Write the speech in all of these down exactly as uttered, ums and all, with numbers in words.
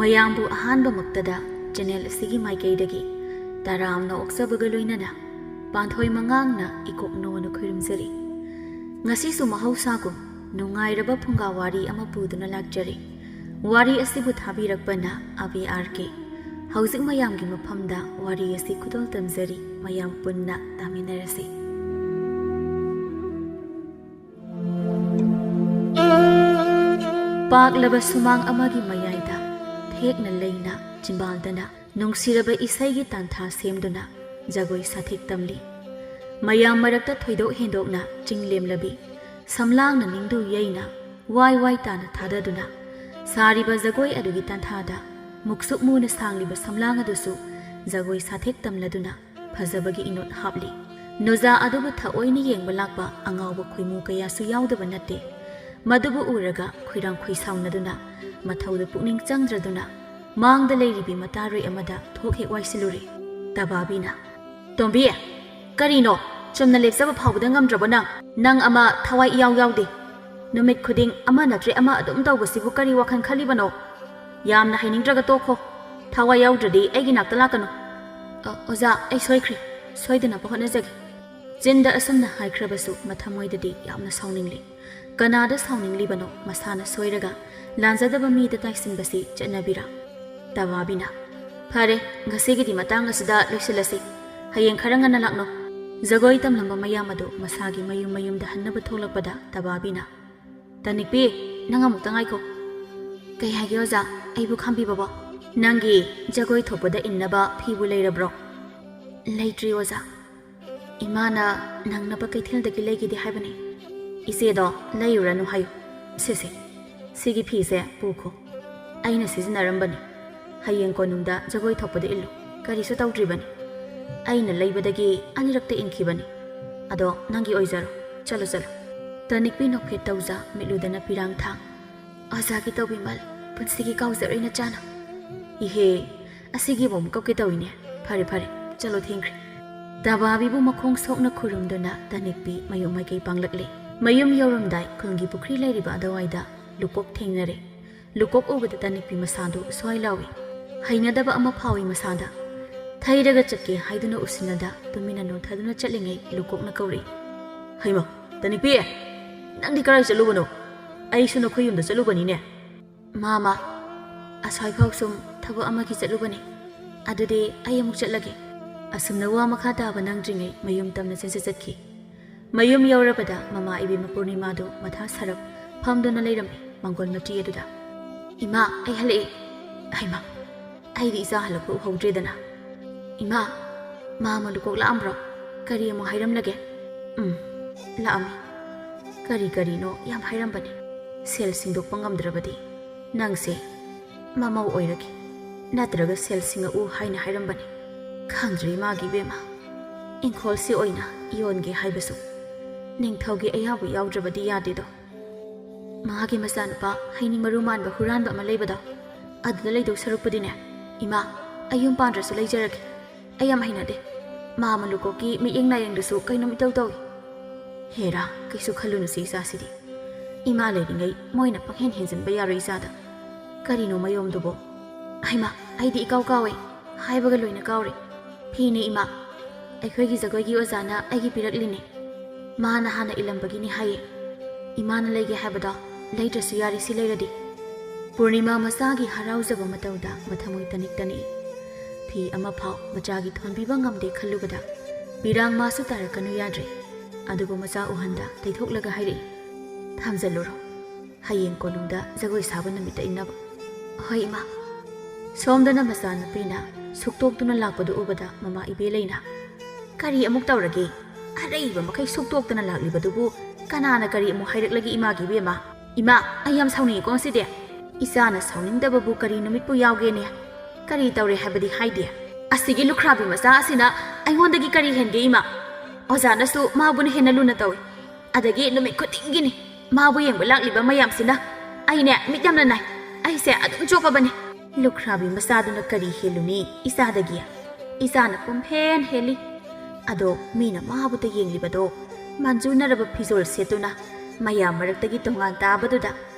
ꯃꯌꯥꯝꯕꯨ ꯑꯍꯥꯟꯕꯃꯛꯇꯗ ꯆꯦꯅꯦꯜ ꯑꯁꯤꯒꯤ ꯃꯥꯏꯀꯩꯗꯒꯤ ꯇꯔꯥꯝꯅ ꯑꯣꯛꯆꯕꯒ ꯂꯣꯏꯅꯅ ꯄꯥꯟꯊꯣꯏ ꯃꯉꯥꯡꯅ ꯏꯀꯣꯛ ꯅꯧꯅ ꯈꯨꯔꯨꯝꯖꯔꯤ꯫ ꯉꯁꯤꯁꯨ ꯃꯍꯧꯁꯥꯒꯨꯝ ꯅꯨꯡꯉꯥꯏꯔꯕ ꯐꯨꯡꯒꯥ ꯋꯥꯔꯤ ꯑꯃ ꯄꯨꯗꯨꯅ ꯂꯥꯛꯆꯔꯤ꯫ ꯋꯥꯔꯤ ꯑꯁꯤꯕꯨ ꯊꯥꯕꯤꯔꯛꯄꯅ ꯑꯕꯤ ꯑꯥꯔ ꯀꯦ꯫ ꯍꯧꯖꯤꯛ ꯃꯌꯥꯝꯒꯤ ꯃꯐꯝꯗ ꯋꯥꯔꯤ ꯑꯁꯤ ꯈꯨꯗꯣꯜ ꯇꯝꯖꯔꯤ, ꯃꯌꯥꯝ ꯄꯨꯟꯅ ꯇꯥꯃꯤꯟꯅꯔꯁꯤ꯫ ꯄꯥꯛꯂꯕ ꯁꯨꯃꯥꯡ ꯑꯃꯒꯤ ꯃꯌꯥꯏꯗ ꯊꯦꯛꯅ ꯂꯩꯅ ꯆꯤꯝꯕꯥꯜꯗꯅ ꯅꯨꯡꯁꯤꯔꯕ ꯏꯁꯩꯒꯤ ꯇꯥꯟꯊꯥ ꯁꯦꯝꯗꯨꯅ ꯖꯒꯣꯏ ꯁꯥꯊꯦꯛ ꯇꯝꯂꯤ꯫ ꯃꯌꯥꯝ ꯃꯔꯛꯇ ꯊꯣꯏꯗꯣꯛ ꯍꯦꯟꯗꯣꯛꯅ ꯆꯤꯡ ꯂꯦꯝꯂꯕꯤ ꯁꯝꯂꯥꯡꯅ ꯅꯤꯡꯗꯨ ꯌꯩꯅ ꯋꯥꯏ ꯋꯥꯏ ꯇꯥꯅ ꯊꯥꯗꯗꯨꯅ ꯁꯥꯔꯤꯕ ꯖꯒꯣꯏ ꯑꯗꯨꯒꯤ ꯇꯥꯟꯊꯥꯗ ꯃꯨꯛꯁꯨꯛ ꯃꯨꯅ ꯁꯥꯡꯂꯤꯕ ꯁꯝꯂꯥꯡ ꯑꯗꯨꯁꯨ ꯖꯒꯣꯏ ꯁꯥꯊꯦꯛ ꯇꯝꯂꯗꯨꯅ ꯐꯖꯕꯒꯤ ꯏꯅꯣꯠ ꯍꯥꯞꯂꯤ꯫ ꯅꯨꯖꯥ ꯑꯗꯨꯕꯨ ꯊꯑꯣꯏꯅ ꯌꯦꯡꯕ ꯂꯥꯛꯄ ꯑꯉꯥꯎꯕ ꯈꯣꯏꯃꯨ ꯀꯌꯥꯁꯨ ꯌꯥꯎꯗꯕ ꯅꯠꯇꯦ꯫ ꯃꯗꯨꯕꯨ ꯎꯔꯒ ꯈꯣꯏꯔꯥꯡ ꯈꯣꯏꯁꯥꯎꯅꯗꯨꯅ ꯃꯊꯧꯗ ꯄꯨꯛꯅꯤꯡ ꯆꯪꯗ꯭ꯔꯗꯨꯅ ꯃꯥꯡꯗ ꯂꯩꯔꯤꯕꯤ ꯃꯇꯥꯔꯣꯏ ꯑꯃꯗ ꯊꯣꯛ ꯍꯦꯛ ꯋꯥꯏꯁꯤꯜꯂꯨꯔꯦ꯫ ꯇꯕꯥꯕꯤꯅ, "ꯇꯣꯝꯕꯤ, ꯀꯔꯤꯅꯣ? ꯆꯨꯝꯅ ꯂꯦꯞꯆꯕ ꯐꯥꯎꯕꯗ ꯉꯝꯗ꯭ꯔꯕꯣ ꯅꯪ? ꯅꯪ ꯑꯃ ꯊꯋꯥꯏ ꯏꯌꯥꯎ ꯌꯥꯎꯗꯦ꯫ ꯅꯨꯃꯤꯠ ꯈꯨꯗꯤꯡ ꯑꯃ ꯅꯠꯇ꯭ꯔꯦ ꯑꯃ ꯑꯗꯨꯝ ꯇꯧꯕꯁꯤꯕꯨ ꯀꯔꯤ ꯋꯥꯈꯜ ꯈꯜꯂꯤꯕꯅꯣ? ꯌꯥꯝꯅ ꯍꯩꯅꯤꯡꯗ꯭ꯔꯒ ꯇꯣꯛꯈꯣ꯫ ꯊꯋꯥꯏ ꯌꯥꯎꯗ꯭ꯔꯗꯤ ꯑꯩꯒꯤ ꯅꯥꯛꯇ ꯂꯥꯛꯀꯅꯨ꯫" "ꯑ, ꯑꯣꯖꯥ, ꯑꯩ ꯁꯣꯏꯈ꯭ꯔꯦ꯫ ꯁꯣꯏꯗꯅꯕ ꯍꯣꯠꯅꯖꯒꯦ꯫" ꯆꯤꯟꯗ ꯑꯁꯨꯝꯅ ꯍꯥꯏꯈ꯭ꯔꯕꯁꯨ ꯃꯊꯃꯣꯏꯗꯗꯤ ꯌꯥꯝꯅ ꯁꯥꯎꯅꯤꯡꯂꯤ꯫ ꯀꯅꯥꯗ ꯁꯥꯎꯅꯤꯡꯂꯤꯕꯅꯣ? ꯃꯁꯥꯅ ꯁꯣꯏꯔꯒ ꯂꯥꯟꯖꯗꯕ ꯃꯤꯗ ꯇꯥꯏꯁꯤꯟꯕꯁꯤ ꯆꯠꯅꯕꯤꯔꯥ? ꯇꯕꯥꯕꯤꯅ, "ꯐꯔꯦ, ꯉꯁꯤꯒꯤꯗꯤ ꯃꯇꯥꯡ ꯑꯁꯤꯗ ꯂꯣꯏꯁꯤꯜꯂꯁꯤ꯫ ꯍꯌꯦꯡ ꯈꯔ ꯉꯟꯅ ꯂꯥꯛꯅꯧ꯫" ꯖꯒꯣꯏ ꯇꯝꯂꯝꯕ ꯃꯌꯥꯝ ꯑꯗꯨ ꯃꯁꯥꯒꯤ ꯃꯌꯨꯝ ꯃꯌꯨꯝꯗ ꯍꯟꯅꯕ ꯊꯣꯛꯂꯛꯄꯗ ꯇꯕꯥꯕꯤꯅ, "ꯇꯅꯤꯛꯄꯤ, ꯅꯪ ꯑꯃꯨꯛꯇ ꯉꯥꯏꯈꯣ꯫" "ꯀꯩ ꯍꯥꯏꯒꯦ ꯑꯣꯖꯥ? ꯑꯩꯕꯨ ꯈꯥꯝꯕꯤꯕꯕꯣ?" "ꯅꯪꯒꯤ ꯖꯒꯣꯏ ꯊꯣꯛꯄꯗ ꯏꯟꯅꯕ ꯐꯤꯕꯨ ꯂꯩꯔꯕ꯭ꯔꯣ?" "ꯂꯩꯇ꯭ꯔꯤ ꯑꯣꯖꯥ꯫ ꯏꯃꯥꯅ ꯅꯪꯅꯕ ꯀꯩꯊꯦꯜꯗꯒꯤ ꯂꯩꯒꯦꯗꯤ ꯍꯥꯏꯕꯅꯤ꯫" "ꯏꯆꯦꯗꯣ ꯂꯩꯔꯨꯔꯅꯨ ꯍꯥꯏꯌꯨ꯫ ꯁꯦ ꯁꯦ, ꯁꯤꯒꯤ ꯐꯤꯁꯦ ꯄꯨꯈꯣ꯫ ꯑꯩꯅ ꯁꯤꯖꯤꯟꯅꯔꯝꯕꯅꯤ꯫ ꯍꯌꯦꯡ ꯀꯣꯅꯨꯡꯗ ꯖꯒꯣꯏ ꯊꯣꯛꯄꯗ ꯏꯜꯂꯨ꯫ ꯀꯔꯤꯁꯨ ꯇꯧꯗ꯭ꯔꯤꯕꯅꯤ꯫ ꯑꯩꯅ ꯂꯩꯕꯗꯒꯤ ꯑꯅꯤꯔꯛꯇ ꯏꯟꯈꯤꯕꯅꯤ꯫ ꯑꯗꯣ ꯅꯪꯒꯤ ꯑꯣꯏꯖꯔꯣ꯫ ꯆꯠꯂꯣ, ꯆꯠꯂꯣ꯫" ꯇꯅꯤꯛꯄꯤ ꯅꯣꯛꯐꯦꯠ ꯇꯧꯖ, ꯃꯤꯠꯂꯨꯗꯅ ꯄꯤꯔꯥꯡ ꯊꯥꯡ꯫ "ꯑꯣꯖꯥꯒꯤ ꯇꯧꯕꯤꯃꯜ ꯄꯨꯟꯁꯤꯒꯤ ꯀꯥꯎꯖꯔꯣꯏ ꯅꯆꯥꯅ꯫" "ꯏꯍꯦ, ꯑꯁꯤꯒꯤ ꯑꯃꯨꯛ ꯀꯞꯀꯦ ꯇꯧꯏꯅꯦ꯫ ꯐꯔꯦ, ꯐꯔꯦ, ꯆꯠꯂꯣ, ꯊꯦꯡꯈ꯭ꯔꯦ꯫" ꯇꯕꯥꯕꯤꯕꯨ ꯃꯈꯣꯡ ꯁꯣꯛꯅ ꯈꯨꯔꯨꯝꯗꯨꯅ ꯇꯅꯤꯛꯄꯤ ꯃꯌꯨꯝ ꯃꯥꯏꯀꯩ ꯄꯥꯡꯂꯛꯂꯦ꯫ ꯃꯌꯨꯝ ꯌꯧꯔꯝꯗꯥꯏ ꯈꯨꯜꯒꯤ ꯄꯨꯈ꯭ꯔꯤ ꯂꯩꯔꯤꯕ ꯑꯗꯨꯋꯥꯏꯗ ꯂꯨꯀꯣꯛ ꯊꯦꯡꯅꯔꯦ꯫ ꯂꯨꯀꯣꯛ ꯎꯕꯗ ꯇꯅꯤꯛꯄꯤ ꯃꯁꯥꯗꯨ ꯁ꯭ꯋꯥꯏ ꯂꯥꯎꯏ꯫ ꯍꯩꯅꯗꯕ ꯑꯃ ꯐꯥꯎꯏ ꯃꯁꯥꯗ꯫ ꯊꯩꯔꯒ ꯆꯠꯀꯦ ꯍꯥꯏꯗꯨꯅ ꯎꯁꯤꯟꯅꯗ ꯇꯨꯃꯤꯟꯅ ꯅꯣꯟꯊꯗꯨꯅ ꯆꯠꯂꯤꯉꯩ ꯂꯨꯀꯣꯛꯅ ꯀꯧꯔꯛꯏ꯫ "ꯍꯩꯃ, ꯇꯅꯤꯛꯄꯤ! ꯅꯪꯗꯤ ꯀꯔꯥꯏ ꯆꯠꯂꯨꯕꯅꯣ? ꯑꯩꯁꯨ ꯅꯈꯣꯏ ꯌꯨꯝꯗ ꯆꯠꯂꯨꯕꯅꯤꯅꯦ꯫" "ꯃꯥꯃ, ꯑꯁ꯭ꯋꯥꯏꯐꯥꯎ ꯁꯨꯝ ꯊꯕꯛ ꯑꯃꯒꯤ ꯆꯠꯂꯨꯕꯅꯤ꯫ ꯑꯗꯨꯗꯤ ꯑꯩ ꯑꯃꯨꯛ ꯆꯠꯂꯒꯦ꯫" ꯑꯁꯨꯝꯅ ꯋꯥ ꯃꯈꯥ ꯇꯥꯕ ꯅꯪꯗ꯭ꯔꯤꯉꯩ ꯃꯌꯨꯝ ꯇꯝꯅ ꯆꯦꯟꯖ ꯆꯠꯈꯤ꯫ ꯃꯌꯨꯝ ꯌꯧꯔꯕꯗ ꯃꯃꯥ ꯏꯕꯦꯝꯃ ꯄꯨꯔꯅꯤꯃꯥꯗꯨ ꯃꯊꯥ ꯁꯥꯔꯞ ꯐꯝꯗꯨꯅ ꯂꯩꯔꯝꯃꯤ ꯃꯪꯒꯣꯜ ꯃꯇ꯭ꯔꯤ ꯑꯗꯨꯗ꯫ "ꯏꯃꯥ, ꯑꯩ ꯍꯜꯂꯛꯑꯦ꯫" "ꯍꯩꯃꯥ, ꯑꯩꯗꯤ ꯏꯆꯥ ꯍꯜꯂꯛꯄ ꯎꯍꯧꯗ꯭ꯔꯦꯗꯅ꯫" "ꯏꯃꯥ, ꯃꯥꯃ ꯂꯨꯀꯣꯛ ꯂꯥꯛꯑꯝꯕ꯭ꯔꯣ? ꯀꯔꯤ ꯑꯃꯨꯛ ꯍꯥꯏꯔꯝꯂꯒꯦ?" "ꯎꯝ, ꯂꯥꯛꯑꯝꯃꯤ꯫ ꯀꯔꯤ ꯀꯔꯤꯅꯣ ꯌꯥꯝ ꯍꯥꯏꯔꯝꯕꯅꯤ꯫ ꯁꯦꯜ ꯁꯤꯡꯗꯣꯛꯄ ꯉꯝꯗ꯭ꯔꯕꯗꯤ ꯅꯪꯁꯦ ꯃꯃꯧ ꯑꯣꯏꯔꯒꯦ, ꯅꯠꯇ꯭ꯔꯒ ꯁꯦꯜ ꯁꯤꯡꯉꯛꯎ ꯍꯥꯏꯅ ꯍꯥꯏꯔꯝꯕꯅꯤ꯫ ꯈꯪꯗ꯭ꯔꯦ ꯏꯃꯥꯒꯤ ꯏꯕꯦꯝꯃ, ꯏꯪꯈꯣꯜꯁꯤ ꯑꯣꯏꯅ ꯌꯣꯟꯒꯦ ꯍꯥꯏꯕꯁꯨ ꯅꯤꯡꯊꯧꯒꯤ ꯑꯌꯥꯕ ꯌꯥꯎꯗ꯭ꯔꯕꯗꯤ ꯌꯥꯗꯦꯗꯣ꯫ ꯃꯥꯒꯤ ꯃꯆꯥꯅꯨꯄꯥ ꯍꯩꯅꯤꯡ ꯃꯔꯨ ꯃꯥꯟꯕ ꯍꯨꯔꯥꯟꯕ ꯑꯃ ꯂꯩꯕꯗꯣ, ꯑꯗꯨꯗ ꯂꯩꯗꯧ ꯁꯔꯨꯛꯄꯨꯗꯤꯅꯦ, ꯏꯃꯥ, ꯑꯩ ꯌꯨꯝ ꯄꯥꯟꯗ꯭ꯔꯁꯨ ꯂꯩꯖꯔꯒꯦ꯫ ꯑꯩ ꯌꯥꯝ ꯍꯩꯅꯗꯦ꯫ ꯃꯥꯃ ꯂꯨꯀꯣꯛꯀꯤ ꯃꯤꯠꯌꯦꯡ ꯅꯥꯌꯦꯡꯗꯨꯁꯨ ꯀꯩꯅꯣꯝ ꯏꯇꯧ ꯇꯧꯏ꯫" "ꯍꯦꯔꯥ, ꯀꯩꯁꯨ ꯈꯜꯂꯨꯅꯨꯁꯦ ꯏꯆꯥꯁꯤꯗꯤ꯫ ꯏꯃꯥ ꯂꯩꯔꯤꯉꯩ ꯃꯣꯏꯅ ꯄꯪꯍꯦꯟ ꯍꯦꯟꯖꯤꯟꯕ ꯌꯥꯔꯣꯏ ꯏꯆꯥꯗ꯫ ꯀꯔꯤꯅꯣ ꯃꯌꯣꯝꯗꯨꯕꯣ? ꯍꯩꯃꯥ, ꯑꯩꯗꯤ ꯏꯀꯥꯎ ꯀꯥꯎꯋꯦ꯫ ꯍꯥꯏꯕꯒ ꯂꯣꯏꯅ ꯀꯥꯎꯔꯦ꯫ ꯐꯤꯅꯦ ꯏꯃꯥ꯫ ꯑꯩꯈꯣꯏꯒꯤ ꯖꯒꯣꯏꯒꯤ ꯑꯣꯖꯥꯅ ꯑꯩꯒꯤ ꯄꯤꯔꯛꯂꯤꯅꯦ꯫ ꯃꯥꯅ ꯍꯥꯟꯅ ꯏꯜꯂꯝꯕꯒꯤꯅꯤ ꯍꯥꯏꯌꯦ꯫ ꯏꯃꯥꯅ ꯂꯩꯒꯦ ꯍꯥꯏꯕꯗꯣ ꯂꯩꯗ꯭ꯔꯁꯨ ꯌꯥꯔꯦ ꯁꯤ ꯂꯩꯔꯗꯤ꯫" ꯄꯨꯔꯅꯤꯃꯥ ꯃꯆꯥꯒꯤ ꯍꯔꯥꯎꯖꯕ ꯃꯇꯧꯗ ꯃꯊꯃꯣꯏ ꯇꯅꯤꯛ ꯇꯅꯤꯛꯏ꯫ ꯐꯤ ꯑꯃꯐꯥꯎ ꯃꯆꯥꯒꯤ ꯊꯣꯟꯕꯤꯕ ꯉꯝꯗꯦ ꯈꯜꯂꯨꯕꯗ ꯄꯤꯔꯥꯡ ꯃꯥꯁꯨ ꯇꯥꯔꯛꯀꯅꯨ ꯌꯥꯗ꯭ꯔꯦ꯫ ꯑꯗꯨꯕꯨ ꯃꯆꯥ ꯎꯍꯟꯗ ꯇꯩꯊꯣꯛꯂꯒ ꯍꯥꯏꯔꯛꯏ, "ꯊꯝꯖꯜꯂꯨꯔꯣ, ꯍꯌꯦꯡ ꯀꯣꯅꯨꯡꯗ ꯖꯒꯣꯏ ꯁꯥꯕ ꯅꯨꯃꯤꯠꯇ ꯏꯟꯅꯕ꯫" "ꯍꯣꯏ ꯏꯃꯥ꯫" ꯁꯣꯝꯗꯅ ꯃꯆꯥꯅꯨꯄꯤꯅ ꯁꯨꯛꯇꯣꯛꯇꯨꯅ ꯂꯥꯛꯄꯗꯨ ꯎꯕꯗ ꯃꯃꯥ ꯏꯕꯦꯂꯩꯅ, "ꯀꯔꯤ ꯑꯃꯨꯛ ꯇꯧꯔꯒꯦ? ꯑꯔꯩꯕ ꯃꯈꯩ ꯁꯨꯛꯇꯣꯛꯇꯅ ꯂꯥꯛꯂꯤꯕꯗꯨꯕꯨ ꯀꯅꯥꯅ ꯀꯔꯤ ꯑꯃꯨꯛ ꯍꯥꯏꯔꯛꯂꯒꯦ ꯏꯃꯥꯒꯤ ꯏꯕꯦꯝꯃ? ꯏꯃꯥ, ꯑꯩ ꯌꯥꯝ ꯁꯥꯎꯅꯤꯡꯉꯤꯀꯣ ꯉꯁꯤꯗꯤ꯫ ꯏꯆꯥꯅ ꯁꯥꯎꯅꯤꯡꯗꯕꯕꯨ ꯀꯔꯤ ꯅꯨꯃꯤꯠꯄꯨ ꯌꯥꯎꯒꯦꯅꯦ? ꯀꯔꯤ ꯇꯧꯔꯦ ꯍꯥꯏꯕꯗꯤ ꯍꯥꯏꯗꯦ꯫ ꯑꯁꯤꯒꯤ ꯂꯨꯈ꯭ꯔꯥꯕꯤ ꯃꯆꯥ ꯑꯁꯤꯅ ꯑꯩꯉꯣꯟꯗꯒꯤ ꯀꯔꯤ ꯍꯦꯟꯒꯦ ꯏꯃꯥ? ꯑꯣꯖꯥꯅꯁꯨ ꯃꯥꯕꯨꯅ ꯍꯦꯟꯅ ꯂꯨꯅ ꯇꯧꯏ꯫ ꯑꯗꯒꯤ ꯅꯨꯃꯤꯠ ꯈꯨꯗꯤꯡꯒꯤꯅꯤ ꯃꯥꯕꯨ ꯌꯦꯡꯕ ꯂꯥꯛꯂꯤꯕ ꯃꯌꯥꯝꯁꯤꯅ꯫ ꯑꯩꯅꯦ ꯃꯤꯠ ꯌꯥꯝꯅ ꯅꯥꯏ꯫ ꯑꯩꯁꯦ ꯑꯗꯨꯝ ꯆꯣꯞꯄꯕꯅꯤ꯫ ꯂꯨꯈ꯭ꯔꯥꯕꯤ ꯃꯆꯥꯗꯨꯅ ꯀꯔꯤ ꯍꯦꯜꯂꯨꯅꯤ ꯏꯆꯥꯗꯒꯤ? ꯏꯆꯥꯅ ꯄꯨꯝꯍꯦꯟ ꯍꯦꯜꯂꯤ꯫" ꯑꯗꯣ ꯃꯤꯅ ꯃꯥꯕꯨꯇ ꯌꯦꯡꯂꯤꯕꯗꯣ ꯃꯟꯖꯨꯅꯔꯕ ꯐꯤꯖꯣꯜ ꯁꯦꯠꯇꯨꯅ ꯃꯌꯥꯝ ꯃꯔꯛꯇꯒꯤ ꯇꯣꯉꯥꯟ ꯇꯥꯕꯗꯨꯗ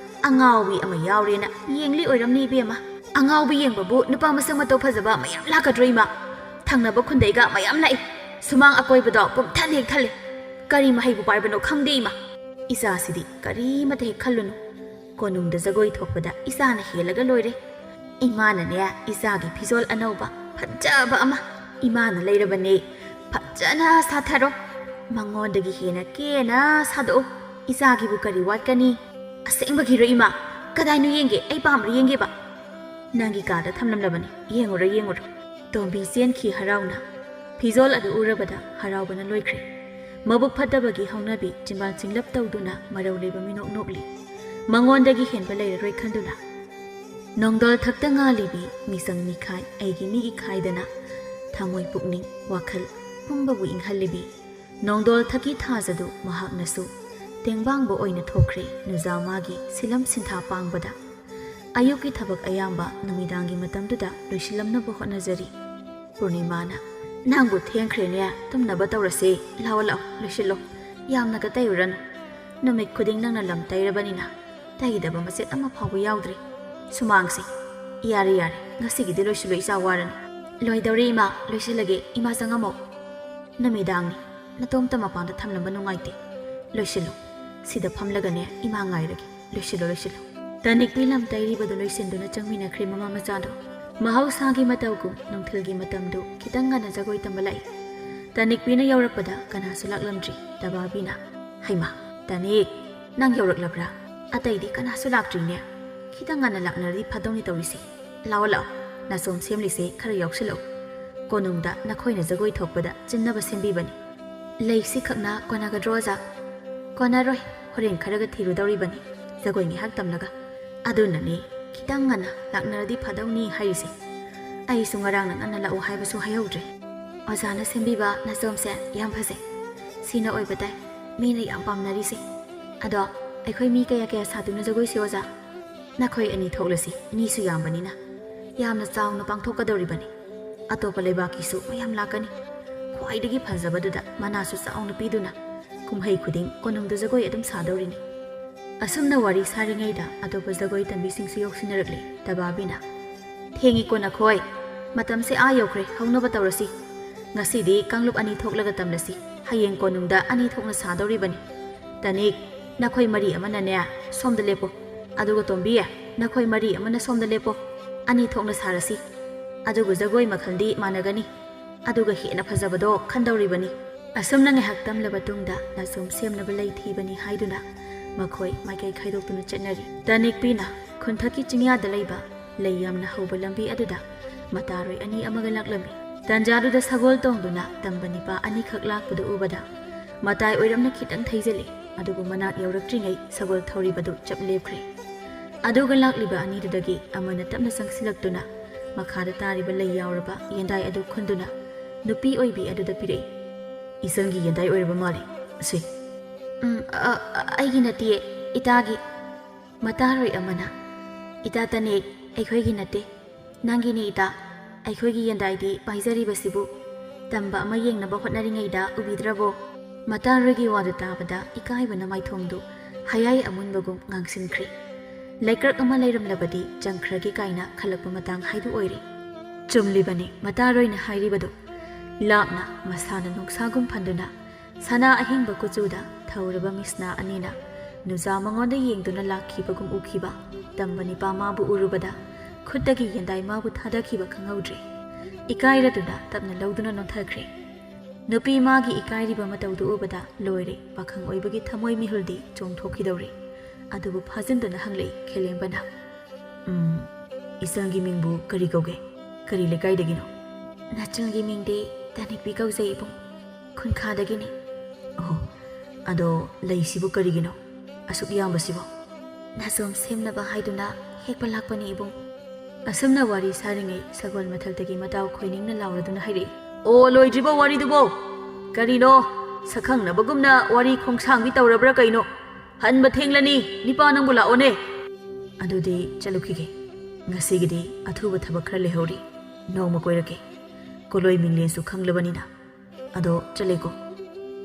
ꯑꯉꯥꯎꯕꯤ ꯑꯃ ꯌꯥꯎꯔꯦꯅ ꯌꯦꯡꯂꯤ ꯑꯣꯏꯔꯝꯅꯤ ꯏꯕꯦꯝꯃ꯫ ꯑꯉꯥꯎꯕꯤ ꯌꯦꯡꯕꯕꯨ ꯅꯨꯄꯥ ꯃꯁꯛ ꯃꯇꯧ ꯐꯖꯕ ꯃꯌꯥꯝ ꯂꯥꯛꯀꯗ꯭ꯔꯣ ꯏꯃꯥ? ꯊꯪꯅꯕ ꯈꯨꯟꯗꯩꯒ ꯃꯌꯥꯝ ꯂꯥꯛꯏ꯫ ꯁꯨꯃꯥꯡ ꯑꯀꯣꯏꯕꯗꯣ ꯄꯨꯝꯊꯟ ꯍꯦꯛ ꯊꯜꯂꯦ꯫ ꯀꯔꯤ ꯃꯍꯩꯕꯨ ꯄꯥꯏꯕꯅꯣ ꯈꯪꯗꯦ ꯏꯃꯥ꯫ ꯏꯆꯥꯁꯤꯗꯤ ꯀꯔꯤꯃꯇ ꯍꯦꯛ ꯈꯜꯂꯨꯅꯨ꯫ ꯀꯣꯅꯨꯡꯗ ꯖꯒꯣꯏ ꯊꯣꯛꯄꯗ ꯏꯆꯥꯅ ꯍꯦꯜꯂꯒ ꯂꯣꯏꯔꯦ꯫ ꯏꯃꯥꯅꯅꯦ ꯏꯆꯥꯒꯤ ꯐꯤꯖꯣꯜ ꯑꯅꯧꯕ ꯐꯖꯕ ꯑꯃ ꯏꯃꯥꯅ ꯂꯩꯔꯕꯅꯦ꯫ ꯐꯖꯅ ꯁꯥꯊꯔꯣ꯫ ꯃꯉꯣꯟꯗꯒꯤ ꯍꯦꯟꯅ ꯀꯦꯅ ꯁꯥꯗꯣꯛꯎ꯫ ꯏꯆꯥꯒꯤꯕꯨ ꯀꯔꯤ ꯋꯥꯠꯀꯅꯤ? ꯑꯁꯦꯡꯕꯒꯤꯔꯣ ꯏꯃꯥ? ꯀꯗꯥꯏꯅꯣ ꯌꯦꯡꯒꯦ, ꯑꯩ ꯄꯥꯝꯕ꯭ꯔꯥ ꯌꯦꯡꯒꯦꯕ꯫ ꯅꯪꯒꯤ ꯀꯥꯗ ꯊꯝꯂꯝꯂꯕꯅꯤ, ꯌꯦꯡꯉꯨꯔꯣ ꯌꯦꯡꯉꯨꯔꯣ꯫ ꯇꯣꯝꯕꯤ ꯆꯦꯟꯈꯤ ꯍꯔꯥꯎꯅ꯫ ꯐꯤꯖꯣꯜ ꯑꯗꯨ ꯎꯔꯕꯗ ꯍꯔꯥꯎꯕꯅ ꯂꯣꯏꯈ꯭ꯔꯦ꯫ ꯃꯕꯨꯛ ꯐꯠꯇꯕꯒꯤ ꯍꯧꯅꯕꯤ ꯆꯤꯝꯕꯥꯜ ꯆꯤꯡꯂꯞ ꯇꯧꯗꯨꯅ ꯃꯔꯧ ꯂꯩꯕ ꯃꯤꯅꯣꯛ ꯅꯣꯛꯂꯤ꯫ ꯃꯉꯣꯟꯗꯒꯤ ꯍꯦꯟꯕ ꯂꯩꯔꯔꯣꯏ ꯈꯟꯗꯨꯅ꯫ ꯅꯣꯡꯗꯣꯜ ꯊꯛꯇ ꯉꯥꯜꯂꯤꯕꯤ ꯃꯤꯁꯪ ꯃꯤꯈꯥꯏ ꯑꯩꯒꯤ ꯃꯤꯒꯤ ꯈꯥꯏꯗꯅ ꯊꯃꯣꯏ ꯄꯨꯛꯅꯤꯡ ꯋꯥꯈꯜ ꯄꯨꯝꯕꯕꯨ ꯏꯪꯍꯜꯂꯤꯕꯤ ꯅꯣꯡꯗꯣꯜ ꯊꯛꯀꯤ ꯊꯥꯖꯗꯨ ꯃꯍꯥꯛꯅꯁꯨ ꯇꯦꯡꯕꯥꯡꯕ ꯑꯣꯏꯅ ꯊꯣꯛꯈ꯭ꯔꯦ ꯅꯨꯖꯥ ꯃꯥꯒꯤ ꯁꯤꯂꯝ ꯁꯤꯟꯊꯥ ꯄꯥꯡꯕꯗ꯫ ꯑꯌꯨꯛꯀꯤ ꯊꯕꯛ ꯑꯌꯥꯝꯕ ꯅꯨꯃꯤꯗꯥꯡꯒꯤ ꯃꯇꯝꯗꯨꯗ ꯂꯣꯏꯁꯤꯜꯂꯝꯅꯕ ꯍꯣꯠꯅꯖꯔꯤ꯫ ꯄꯨꯔꯅꯤꯃꯥꯅ, "ꯅꯪꯕꯨ ꯊꯦꯡꯈ꯭ꯔꯦꯅꯦ, ꯇꯨꯝꯅꯕ ꯇꯧꯔꯁꯦ, ꯂꯥꯛꯑꯣ ꯂꯥꯛꯑꯣ ꯂꯣꯏꯁꯤꯜꯂꯣ, ꯌꯥꯝꯅꯒ ꯇꯩꯔꯨꯔꯅꯨ꯫ ꯅꯨꯃꯤꯠ ꯈꯨꯗꯤꯡ ꯅꯪꯅ ꯂꯝ ꯇꯩꯔꯕꯅꯤꯅ ꯇꯩꯗꯕ ꯃꯆꯦꯠ ꯑꯃ ꯐꯥꯎꯕ ꯌꯥꯎꯗ꯭ꯔꯦ꯫ ꯁꯨꯃꯥꯡꯁꯦ, ꯌꯥꯔꯦ ꯌꯥꯔꯦ, ꯉꯁꯤꯒꯤꯗꯤ ꯂꯣꯏꯁꯤꯜꯂꯣ, ꯏꯆꯥ ꯋꯥꯔꯅꯤ꯫" "ꯂꯣꯏꯗꯧꯔꯦ ꯏꯃꯥ, ꯂꯣꯏꯁꯤꯜꯂꯒꯦ, ꯏꯃꯥ ꯆꯪꯉꯝꯃꯣ꯫ ꯅꯨꯃꯤꯗꯥꯡꯅꯤ, ꯅꯇꯣꯝꯇ ꯃꯄꯥꯟꯗ ꯊꯝꯂꯝꯕ ꯅꯨꯡꯉꯥꯏꯇꯦ꯫ ꯂꯣꯏꯁꯤꯜꯂꯣ, ꯁꯤꯗ ꯐꯝꯂꯒꯅꯦ ꯏꯃꯥ ꯉꯥꯏꯔꯒꯦ꯫ ꯂꯣꯏꯁꯤꯜꯂꯣ, ꯂꯣꯏꯁꯤꯜꯂꯣ꯫" ꯇꯅꯤꯛꯄꯤ ꯂꯝ ꯇꯩꯔꯤꯕꯗꯨ ꯂꯣꯏꯁꯤꯟꯗꯨꯅ ꯆꯪꯃꯤꯟꯅꯈ꯭ꯔꯦ ꯃꯃꯥ ꯃꯆꯥꯗꯣ꯫ ꯃꯍꯧꯁꯥꯒꯤ ꯃꯇꯧꯒꯨꯝ ꯅꯨꯡꯊꯤꯜꯒꯤ ꯃꯇꯝꯗꯨ ꯈꯤꯇꯪ ꯉꯟꯅ ꯖꯒꯣꯏ ꯇꯝꯕ ꯂꯥꯛꯏ꯫ ꯇꯅꯤꯛꯄꯤꯅ ꯌꯧꯔꯛꯄꯗ ꯀꯅꯥꯁꯨ ꯂꯥꯛꯂꯝꯗ꯭ꯔꯤ꯫ ꯇꯕꯥꯕꯤꯅ, "ꯍꯩꯃꯥ, ꯇꯅꯤꯛ, ꯅꯪ ꯌꯧꯔꯛꯂꯕ꯭ꯔꯥ? ꯑꯇꯩꯗꯤ ꯀꯅꯥꯁꯨ ꯂꯥꯛꯇ꯭ꯔꯤꯅꯦ꯫ ꯈꯤꯇꯪ ꯉꯟꯅ ꯂꯥꯛꯅꯔꯗꯤ ꯐꯗꯧꯅꯤ ꯇꯧꯔꯤꯁꯦ꯫ ꯂꯥꯛꯑꯣ ꯂꯥꯛꯑꯣ, ꯅꯥꯆꯣꯝ ꯁꯦꯝꯂꯤꯁꯦ ꯈꯔ ꯌꯥꯎꯁꯤꯜꯂꯛꯎ꯫ ꯀꯣꯅꯨꯡꯗ ꯅꯈꯣꯏꯅ ꯖꯒꯣꯏ ꯊꯣꯛꯄꯗ ꯆꯤꯟꯅꯕ ꯁꯦꯝꯕꯤꯕꯅꯤ꯫ ꯂꯩꯁꯤ ꯈꯛꯅ ꯀꯣꯟꯅꯒꯗ꯭ꯔꯣ ꯑꯣꯖꯥ?" "ꯀꯣꯟꯅꯔꯣꯏ, ꯍꯣꯔꯦꯟ ꯈꯔꯒ ꯊꯤꯔꯨꯗꯧꯔꯤꯕꯅꯤ꯫ ꯖꯒꯣꯏ ꯉꯥꯏꯍꯥꯛ ꯇꯝꯂꯒ꯫ ꯑꯗꯨꯅꯅꯦ ꯈꯤꯇꯪ ꯉꯟꯅ ꯂꯥꯛꯅꯔꯗꯤ ꯐꯗꯧꯅꯤ ꯍꯥꯏꯔꯤꯁꯦ꯫ ꯑꯩꯁꯨ ꯉꯔꯥꯡꯅ ꯉꯟꯅ ꯂꯥꯛꯎ ꯍꯥꯏꯕꯁꯨ ꯍꯥꯏꯍꯧꯗ꯭ꯔꯦ꯫ ꯑꯣꯖꯥꯅ ꯁꯦꯝꯕꯤꯕ ꯅꯥꯆꯣꯝꯁꯦ ꯌꯥꯝ ꯐꯖꯩ꯫ ꯁꯤꯅ ꯑꯣꯏꯕ ꯇꯥꯏ ꯃꯤꯅ ꯌꯥꯝ ꯄꯥꯝꯅꯔꯤꯁꯦ꯫ ꯑꯗꯣ ꯑꯩꯈꯣꯏ ꯃꯤ ꯀꯌꯥ ꯀꯌꯥ ꯁꯥꯗꯣꯏꯅꯣ ꯖꯒꯣꯏꯁꯦ ꯑꯣꯖꯥ?" "ꯅꯈꯣꯏ ꯑꯅꯤ ꯊꯣꯛꯂꯁꯤ, ꯃꯤꯁꯨ ꯌꯥꯝꯕꯅꯤꯅ꯫ ꯌꯥꯝꯅ ꯆꯥꯎꯅ ꯄꯥꯡꯊꯣꯛꯀꯗꯧꯔꯤꯕꯅꯤ꯫ ꯑꯇꯣꯞꯄ ꯂꯩꯕꯥꯛꯀꯤꯁꯨ ꯃꯌꯥꯝ ꯂꯥꯛꯀꯅꯤ꯫ ꯈ꯭ꯋꯥꯏꯗꯒꯤ ꯐꯖꯕꯗꯨꯗ ꯃꯅꯥꯁꯨ ꯆꯥꯎꯅ ꯄꯤꯗꯨꯅ ꯀꯨꯝꯍꯩ ꯈꯨꯗꯤꯡ ꯀꯣꯅꯨꯡꯗ ꯖꯒꯣꯏ ꯑꯗꯨꯝ ꯁꯥꯗꯧꯔꯤꯅꯤ꯫" ꯑꯁꯨꯝꯅ ꯋꯥꯔꯤ ꯁꯥꯔꯤꯉꯩꯗ ꯑꯇꯣꯞꯄ ꯖꯒꯣꯏ ꯇꯝꯕꯤꯁꯤꯡꯁꯨ ꯌꯧꯁꯤꯟꯅꯔꯛꯂꯦ꯫ ꯇꯕꯥꯕꯤꯅ, "ꯊꯦꯡꯉꯤꯀꯣ ꯅꯈꯣꯏ, ꯃꯇꯝꯁꯦ ꯑꯥ ꯌꯧꯈ꯭ꯔꯦ, ꯍꯧꯅꯕ ꯇꯧꯔꯁꯤ꯫ ꯉꯁꯤꯗꯤ ꯀꯥꯡꯂꯨꯞ ꯑꯅꯤ ꯊꯣꯛꯂꯒ ꯇꯝꯂꯁꯤ꯫ ꯍꯌꯦꯡ ꯀꯣꯅꯨꯡꯗ ꯑꯅꯤ ꯊꯣꯛꯅ ꯁꯥꯗꯧꯔꯤꯕꯅꯤ꯫ ꯇꯅꯤꯛ, ꯅꯈꯣꯏ ꯃꯔꯤ ꯑꯃꯅꯅꯦ ꯁꯣꯝꯗ ꯂꯦꯞꯄꯣ, ꯑꯗꯨꯒ ꯇꯣꯝꯕꯤ, ꯅꯈꯣꯏ ꯃꯔꯤ ꯑꯃꯅ ꯁꯣꯝꯗ ꯂꯦꯞꯄꯣ꯫ ꯑꯅꯤ ꯊꯣꯛꯅ ꯁꯥꯔꯁꯤ꯫ ꯑꯗꯨꯕꯨ ꯖꯒꯣꯏ ꯃꯈꯜꯗꯤ ꯃꯥꯟꯅꯒꯅꯤ꯫ ꯑꯗꯨꯒ ꯍꯦꯟꯅ ꯐꯖꯕꯗꯣ ꯈꯟꯗꯧꯔꯤꯕꯅꯤ꯫" ꯑꯁꯨꯝꯅ ꯉꯥꯏꯍꯥꯛ ꯇꯝꯂꯕ ꯇꯨꯡꯗ ꯅꯥꯆꯣꯝ ꯁꯦꯝꯅꯕ ꯂꯩ ꯊꯤꯕꯅꯤ ꯍꯥꯏꯗꯨꯅ ꯃꯈꯣꯏ ꯃꯥꯏꯀꯩ ꯈꯥꯏꯗꯣꯛꯇꯨꯅ ꯆꯠꯅꯔꯤ꯫ ꯇꯅꯤꯛꯄꯤꯅ ꯈꯨꯟꯊꯛꯀꯤ ꯆꯤꯡꯌꯥꯗ ꯂꯩꯕ ꯂꯩ ꯌꯥꯝꯅ ꯍꯧꯕ ꯂꯝꯕꯤ ꯑꯗꯨꯗ ꯃꯇꯥꯔꯣꯏ ꯑꯅꯤ ꯑꯃꯒ ꯂꯥꯛꯂꯝꯃꯤ꯫ ꯇꯟꯖꯥꯗꯨꯗ ꯁꯒꯣꯜ ꯇꯣꯡꯗꯨꯅ ꯇꯝꯕ ꯅꯤꯄꯥ ꯑꯅꯤꯈꯛ ꯂꯥꯛꯄꯗꯨ ꯎꯕꯗ ꯃꯇꯥꯏ ꯑꯣꯏꯔꯞꯅ ꯈꯤꯇꯪ ꯊꯩꯖꯤꯜꯂꯤ꯫ ꯑꯗꯨꯕꯨ ꯃꯅꯥꯛ ꯌꯧꯔꯛꯇ꯭ꯔꯤꯉꯩ ꯁꯒꯣꯜ ꯊꯧꯔꯤꯕꯗꯨ ꯆꯞ ꯂꯦꯞꯈ꯭ꯔꯦ꯫ ꯑꯗꯨꯒ ꯂꯥꯛꯂꯤꯕ ꯑꯅꯤꯗꯨꯗꯒꯤ ꯑꯃꯅ ꯇꯞꯅ ꯆꯪꯁꯤꯜꯂꯛꯇꯨꯅ ꯃꯈꯥꯗ ꯇꯥꯔꯤꯕ ꯂꯩ ꯌꯥꯎꯔꯕ ꯌꯦꯟꯗꯥꯏ ꯑꯗꯨ ꯈꯨꯟꯗꯨꯅ ꯅꯨꯄꯤ ꯑꯣꯏꯕꯤ ꯑꯗꯨꯗ ꯄꯤꯔꯛꯏ꯫ "ꯏꯆꯟꯒꯤ ꯌꯦꯟꯗꯥꯏ ꯑꯣꯏꯔꯕ ꯃꯥꯜꯂꯦ꯫ ꯑꯁꯤ꯫" "ꯎꯝ, ꯑ, ꯑ, ꯑꯩꯒꯤ ꯅꯠꯇꯤꯌꯦ, ꯏꯇꯥꯒꯤ꯫" ꯃꯇꯥꯔꯣꯏ ꯑꯃꯅ, "ꯏꯇꯥ ꯇꯅꯦꯛ, ꯑꯩꯈꯣꯏꯒꯤ ꯅꯠꯇꯦ, ꯅꯪꯒꯤꯅꯤ ꯏꯇꯥ꯫ ꯑꯩꯈꯣꯏꯒꯤ ꯌꯦꯟꯗꯥꯏꯗꯤ ꯄꯥꯏꯖꯔꯤꯕꯁꯤꯕꯨ ꯇꯝꯕ ꯑꯃ ꯌꯦꯡꯅꯕ ꯍꯣꯠꯅꯔꯤꯉꯩꯗ ꯎꯕꯤꯗ꯭ꯔꯕꯣ?" ꯃꯇꯥꯔꯣꯏꯒꯤ ꯋꯥꯗꯨ ꯇꯥꯕꯗ ꯏꯀꯥꯏꯕꯅ ꯃꯥꯏꯊꯣꯡꯗꯨ ꯍꯌꯥꯏ ꯑꯃꯨꯟꯕꯒꯨꯝ ꯉꯥꯡꯁꯤꯟꯈ꯭ꯔꯦ꯫ ꯂꯩꯀ꯭ꯔꯛ ꯑꯃ ꯂꯩꯔꯝꯂꯕꯗꯤ ꯆꯪꯈ꯭ꯔꯒꯦ ꯀꯥꯏꯅ ꯈꯜꯂꯛꯄ ꯃꯇꯥꯡ ꯍꯥꯏꯗꯨ ꯑꯣꯏꯔꯦ꯫ ꯆꯨꯝꯂꯤꯕꯅꯤ ꯃꯇꯥꯔꯣꯏꯅ ꯍꯥꯏꯔꯤꯕꯗꯨ꯫ ꯂꯥꯞꯅ ꯃꯁꯥꯅ ꯅꯨꯡꯁꯥꯒꯨꯝ ꯐꯟꯗꯨꯅ ꯁꯅꯥ ꯑꯍꯤꯡꯕ ꯀꯨꯆꯨꯗ ꯊꯧꯔꯕ ꯃꯤꯁꯅꯥ ꯑꯅꯤꯅ ꯅꯨꯖꯥ ꯃꯉꯣꯟꯗ ꯌꯦꯡꯗꯨꯅ ꯂꯥꯛꯈꯤꯕꯒꯨꯝ ꯎꯈꯤꯕ ꯇꯝꯕ ꯅꯤꯄꯥ ꯃꯥꯕꯨ ꯎꯔꯨꯕꯗ ꯈꯨꯠꯇꯒꯤ ꯌꯦꯟꯗꯥꯏ ꯃꯥꯕꯨ ꯊꯥꯗꯈꯤꯕ ꯈꯪꯍꯧꯗ꯭ꯔꯦ꯫ ꯏꯀꯥꯏꯔꯗꯨꯅ ꯇꯞꯅ ꯂꯧꯗꯨꯅ ꯅꯣꯟꯊꯈ꯭ꯔꯦ꯫ ꯅꯨꯄꯤ ꯃꯥꯒꯤ ꯏꯀꯥꯏꯔꯤꯕ ꯃꯇꯧꯗꯨ ꯎꯕꯗ ꯂꯣꯏꯔꯦ, ꯄꯥꯈꯪ ꯑꯣꯏꯕꯒꯤ ꯊꯃꯣꯏ ꯃꯤꯍꯨꯜꯗꯤ ꯆꯣꯡꯊꯣꯛꯈꯤꯗꯧꯔꯦ꯫ ꯑꯗꯨꯕꯨ ꯐꯥꯖꯤꯟꯗꯨꯅ ꯍꯪꯂꯛꯏ ꯈꯦꯂꯦꯝꯕꯅ, "ꯎꯝ, ꯏꯆꯟꯒꯤ ꯃꯤꯡꯕꯨ ꯀꯔꯤ ꯀꯧꯒꯦ? ꯀꯔꯤ ꯂꯩꯀꯥꯏꯗꯒꯤꯅꯣ?" "ꯅꯆꯜꯒꯤ ꯃꯤꯡꯗꯤ ꯇꯅꯤꯛꯄꯤ ꯀꯧꯖꯩ ꯏꯕꯨꯡ, ꯈꯨꯟꯈꯥꯗꯒꯤꯅꯤ꯫" "ꯑꯣꯍꯣ, ꯑꯗꯣ ꯂꯩꯁꯤꯕꯨ ꯀꯔꯤꯒꯤꯅꯣ ꯑꯁꯨꯛ ꯌꯥꯝꯕꯁꯤꯕꯣ?" "ꯅꯥꯆꯣꯝ ꯁꯦꯝꯅꯕ ꯍꯥꯏꯗꯨꯅ ꯍꯦꯛꯄ ꯂꯥꯛꯄꯅꯤ ꯏꯕꯨꯡ꯫" ꯑꯁꯨꯝꯅ ꯋꯥꯔꯤ ꯁꯥꯔꯤꯉꯩ ꯁꯒꯣꯜ ꯃꯊꯛꯇꯒꯤ ꯃꯇꯥꯎ ꯈꯣꯏꯅꯤꯡꯅ ꯂꯥꯎꯔꯗꯨꯅ ꯍꯥꯏꯔꯛꯏ, "ꯑꯣ, ꯂꯣꯏꯗ꯭ꯔꯤꯕꯣ ꯋꯥꯔꯤꯗꯨꯕꯣ? ꯀꯔꯤꯅꯣ, ꯁꯛꯈꯪꯅꯕꯒꯨꯝꯅ ꯋꯥꯔꯤ ꯈꯣꯡꯁꯥꯡꯕꯤ ꯇꯧꯔꯕ꯭ꯔꯥ ꯀꯩꯅꯣ? ꯍꯟꯕ ꯊꯦꯡꯂꯅꯤ, ꯅꯤꯄꯥ ꯅꯪꯕꯨ ꯂꯥꯛꯑꯣꯅꯦ꯫" "ꯑꯗꯨꯗꯤ ꯆꯠꯂꯨꯈꯤꯒꯦ, ꯉꯁꯤꯒꯤꯗꯤ ꯑꯊꯨꯕ ꯊꯕꯛ ꯈꯔ ꯂꯩꯍꯧꯔꯤ, ꯅꯣꯡꯃ ꯀꯣꯏꯔꯛꯀꯦ꯫ ꯀꯣꯂꯣꯏ ꯃꯤꯡꯂꯦꯟꯁꯨ ꯈꯪꯂꯕꯅꯤꯅ꯫ ꯑꯗꯣ ꯆꯠꯂꯦꯀꯣ꯫"